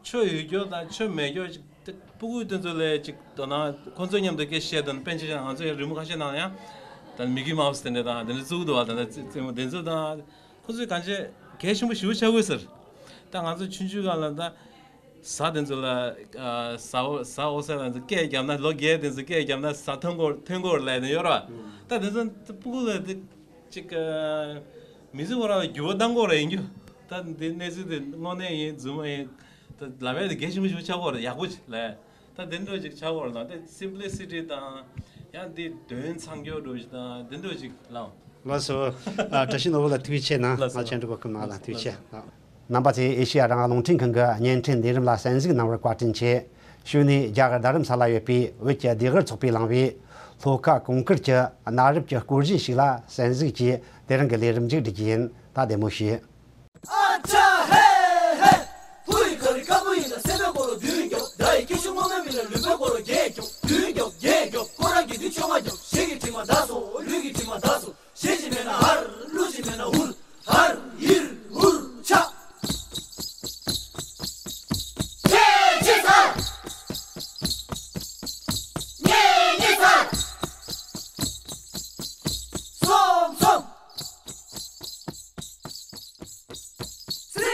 ཆོས་ཡོད་སྐྱོ་དང་ཆོས་མེད་སྐྱོ་ཅིག་དེ་སྤུ་གུ་དེ་ཚོ་ལས་ཅིག་དོ་སྣང་ཁོང་ཚོའི་མཉམ་དུ་སྐད་བཤད་དང་། པཎ་ཆེན་ང་ཚོའི་རི་མོ་ཁ་ཤས་ནང་ཡང་ད་མི་ཀི་མའོ་སི་དེ་འདྲ་དང་དེ་འདྲ་བཙུགས་འདུག་བ། ད་ད་རྩེད་རྩེད་མོ་དེ་ཚོ་དང་ཁོང་ཚོའི་གང་བྱས་གལ་ཆེན་པོ་ཞེ་པོ་ཆགས་ཀྱི་ཡོད་ཟེར། ད་ང་ཚོ་ཆུང་ཆུང་སྒང་ལ་ད་གཟའ་དེ་ཚོ་ལ་ཨ་གཟའ་འོ་གཟའ་འོ་ཟེར་ལ་སྐད་བརྒྱབ་ན་ལོ་བརྒྱད་དེ་ཚོ་སྐད་བརྒྱབ་ན་གཟའ་ཐོན་གོ་ཐོན་གོ་ལབ་ནས་ཡོད་ར། ད་དེ་ཚོ་སྤུ་གུ་ལ་དེ། ཅིག་མི་ཚེ་ཁོ་རང་ལ་འགྱུར་བ་གཏང་དགོས་རེད་ཡིན་རྒྱུ། ད་འདི་གནས་ཚུལ་དེ་དངོས་གནས་ཡིན་རྫུན་མ་ཡིན། ད་ལབ་ཡ་དེ་གལ་ཆེན་པོ་ཞིག་ཆགས་ཀྱི་ཡོད་རེད། ཡག་པོ་ཅིག་ལབ་ཡ། ད་དེ་འདྲ་ཅིག་ཆགས་ཀྱི་ཡོད་རེད་ལ། དེ་སིམ་པི་ལི་སི་ཊི་དང་ཡང་འདི་དོན་ཚང་སྐྱོ་འདྲ་ཞིག་དང་དེ་འདྲ་ཅིག་ལ། ལགས་སོ། ཨ་བཀྲ་ཤིས་ནོར་བུ་ལགས་ཐུགས་རྗེ་ཆེ་གནང་། ལགས་སོ། ང་ཆེན་འགྲུབ་པ་ཀུན་ནང་ལ་ཐུགས་རྗེ་ཆེ་གནང་། རྣམ་པ་ཚོས་ཨེ་ཤེ་ཡ་རང་དབང་རླུང་འཕྲིན་ཁང་གི་བརྙན་འཕྲིན་ལས་རིམ་ལ་གསན་གཟིགས་གནང་བར་བཀའ་དྲིན་ཆེ། ཞུས་ནས་རྒྱ་གར་རྡ་རམ་ས་ལ་ཡོད་པའི་བོད་ཀྱི་ལྡེ་གུར་ཚོགས་པས་བླངས་པའི་ལྷོ་ཁ་གངས་དཀར་གྱི་གནའ་རབས་ཀྱི་སྐོར་གཞས་ཤིག་ལ་གསན་གཟིགས་ཀྱིས་དེ་རིང་གི་ལས་རིམ་མཇུག་སྒྲིལ་གྱི་ཡིན། ད་བདེ་མོ་བྱོས། ཨ་ཅག་ཧེ་ཧེ། ཕོ་ཡི་ཁ་རི་དཀར་པོ་ཡིན་ན་སེམས་པའི་སྐོར་ལ་བདུན་རྒྱོབ། དགྲ་ཡི་སྐྱེ་ཤི་སྔོན་མའི་མི་ལ་ལུས་པའི་སྐོར་ལ་བརྒྱད་རྒྱོབ། བདུན་རྒྱོབ་བརྒྱད་རྒྱོབ། ཁོ་རང་གི་དུས་བཅོ་ལྔ་རྒྱོབ། གཞན་གྱི་དྲི་མ་འདག་སོ། ལུས་ཀྱི་དྲི་མ་འདག་སོ། གཞན་ཞིག་མེད་ན་ཧར། ཀླུ་ཞིག་མེད་ན་ཧུར། ཧར་ཡིར་ཧུར་ཆ། ཆེ་ཆེ་ཚར། ཉེ་ཉེ་ཚར། སོམ་སོམ། སི་ཡ།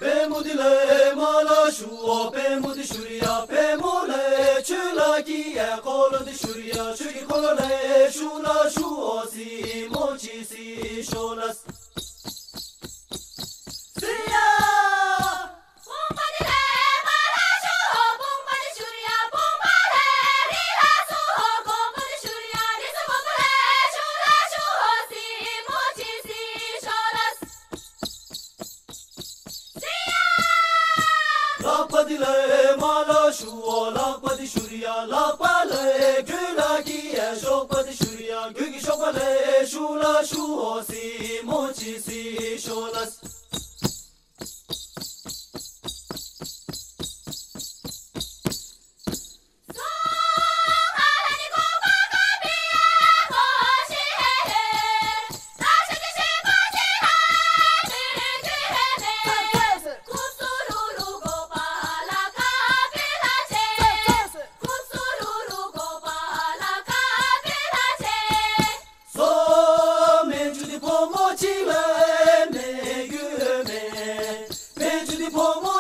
པད་མོ་འདི་ལ་མ་ལ་ཞུ་འོ། པད་མོ་འདི་ལ་མ་ལ་ཞུ་འོ། པད་མོ་ལ་ཆོས་ལ་སྐྱིད་ཡ། འཁོར་ལོ་འདི་ཞུ་རི་ཡ། ཆོས་ཀྱི་འཁོར་ལོ་ལ་ཞུ་ལ་ཞུ་འོ། སི་མོ་ཅི་སི་ཤོ་ལ། སི་ཡ། ལག་པ་འདི་ལ་མ་ལ་ཞུ་འོ། ལག་པ་འདི་ཞུ་རི་ཡ། ལག་པ་ལ་གོས་ལ་གི་ཡ། གཤོག་པ་འདི་ཞུ་རི་ཡ། གོས་ཀྱི་གཤོག་པ་ལ་ཞུ་ལ་ཞུ་འོ། སི་མོ་ཅི་སི་ཤོ་ལ། སོ་སྨན་ཆུ་དེ་ཕོ་མོ་གཅིག་ལ་མེད་རྒྱུ་མེད། སྨན་ཆུ་དེ་ཕོ་མོ།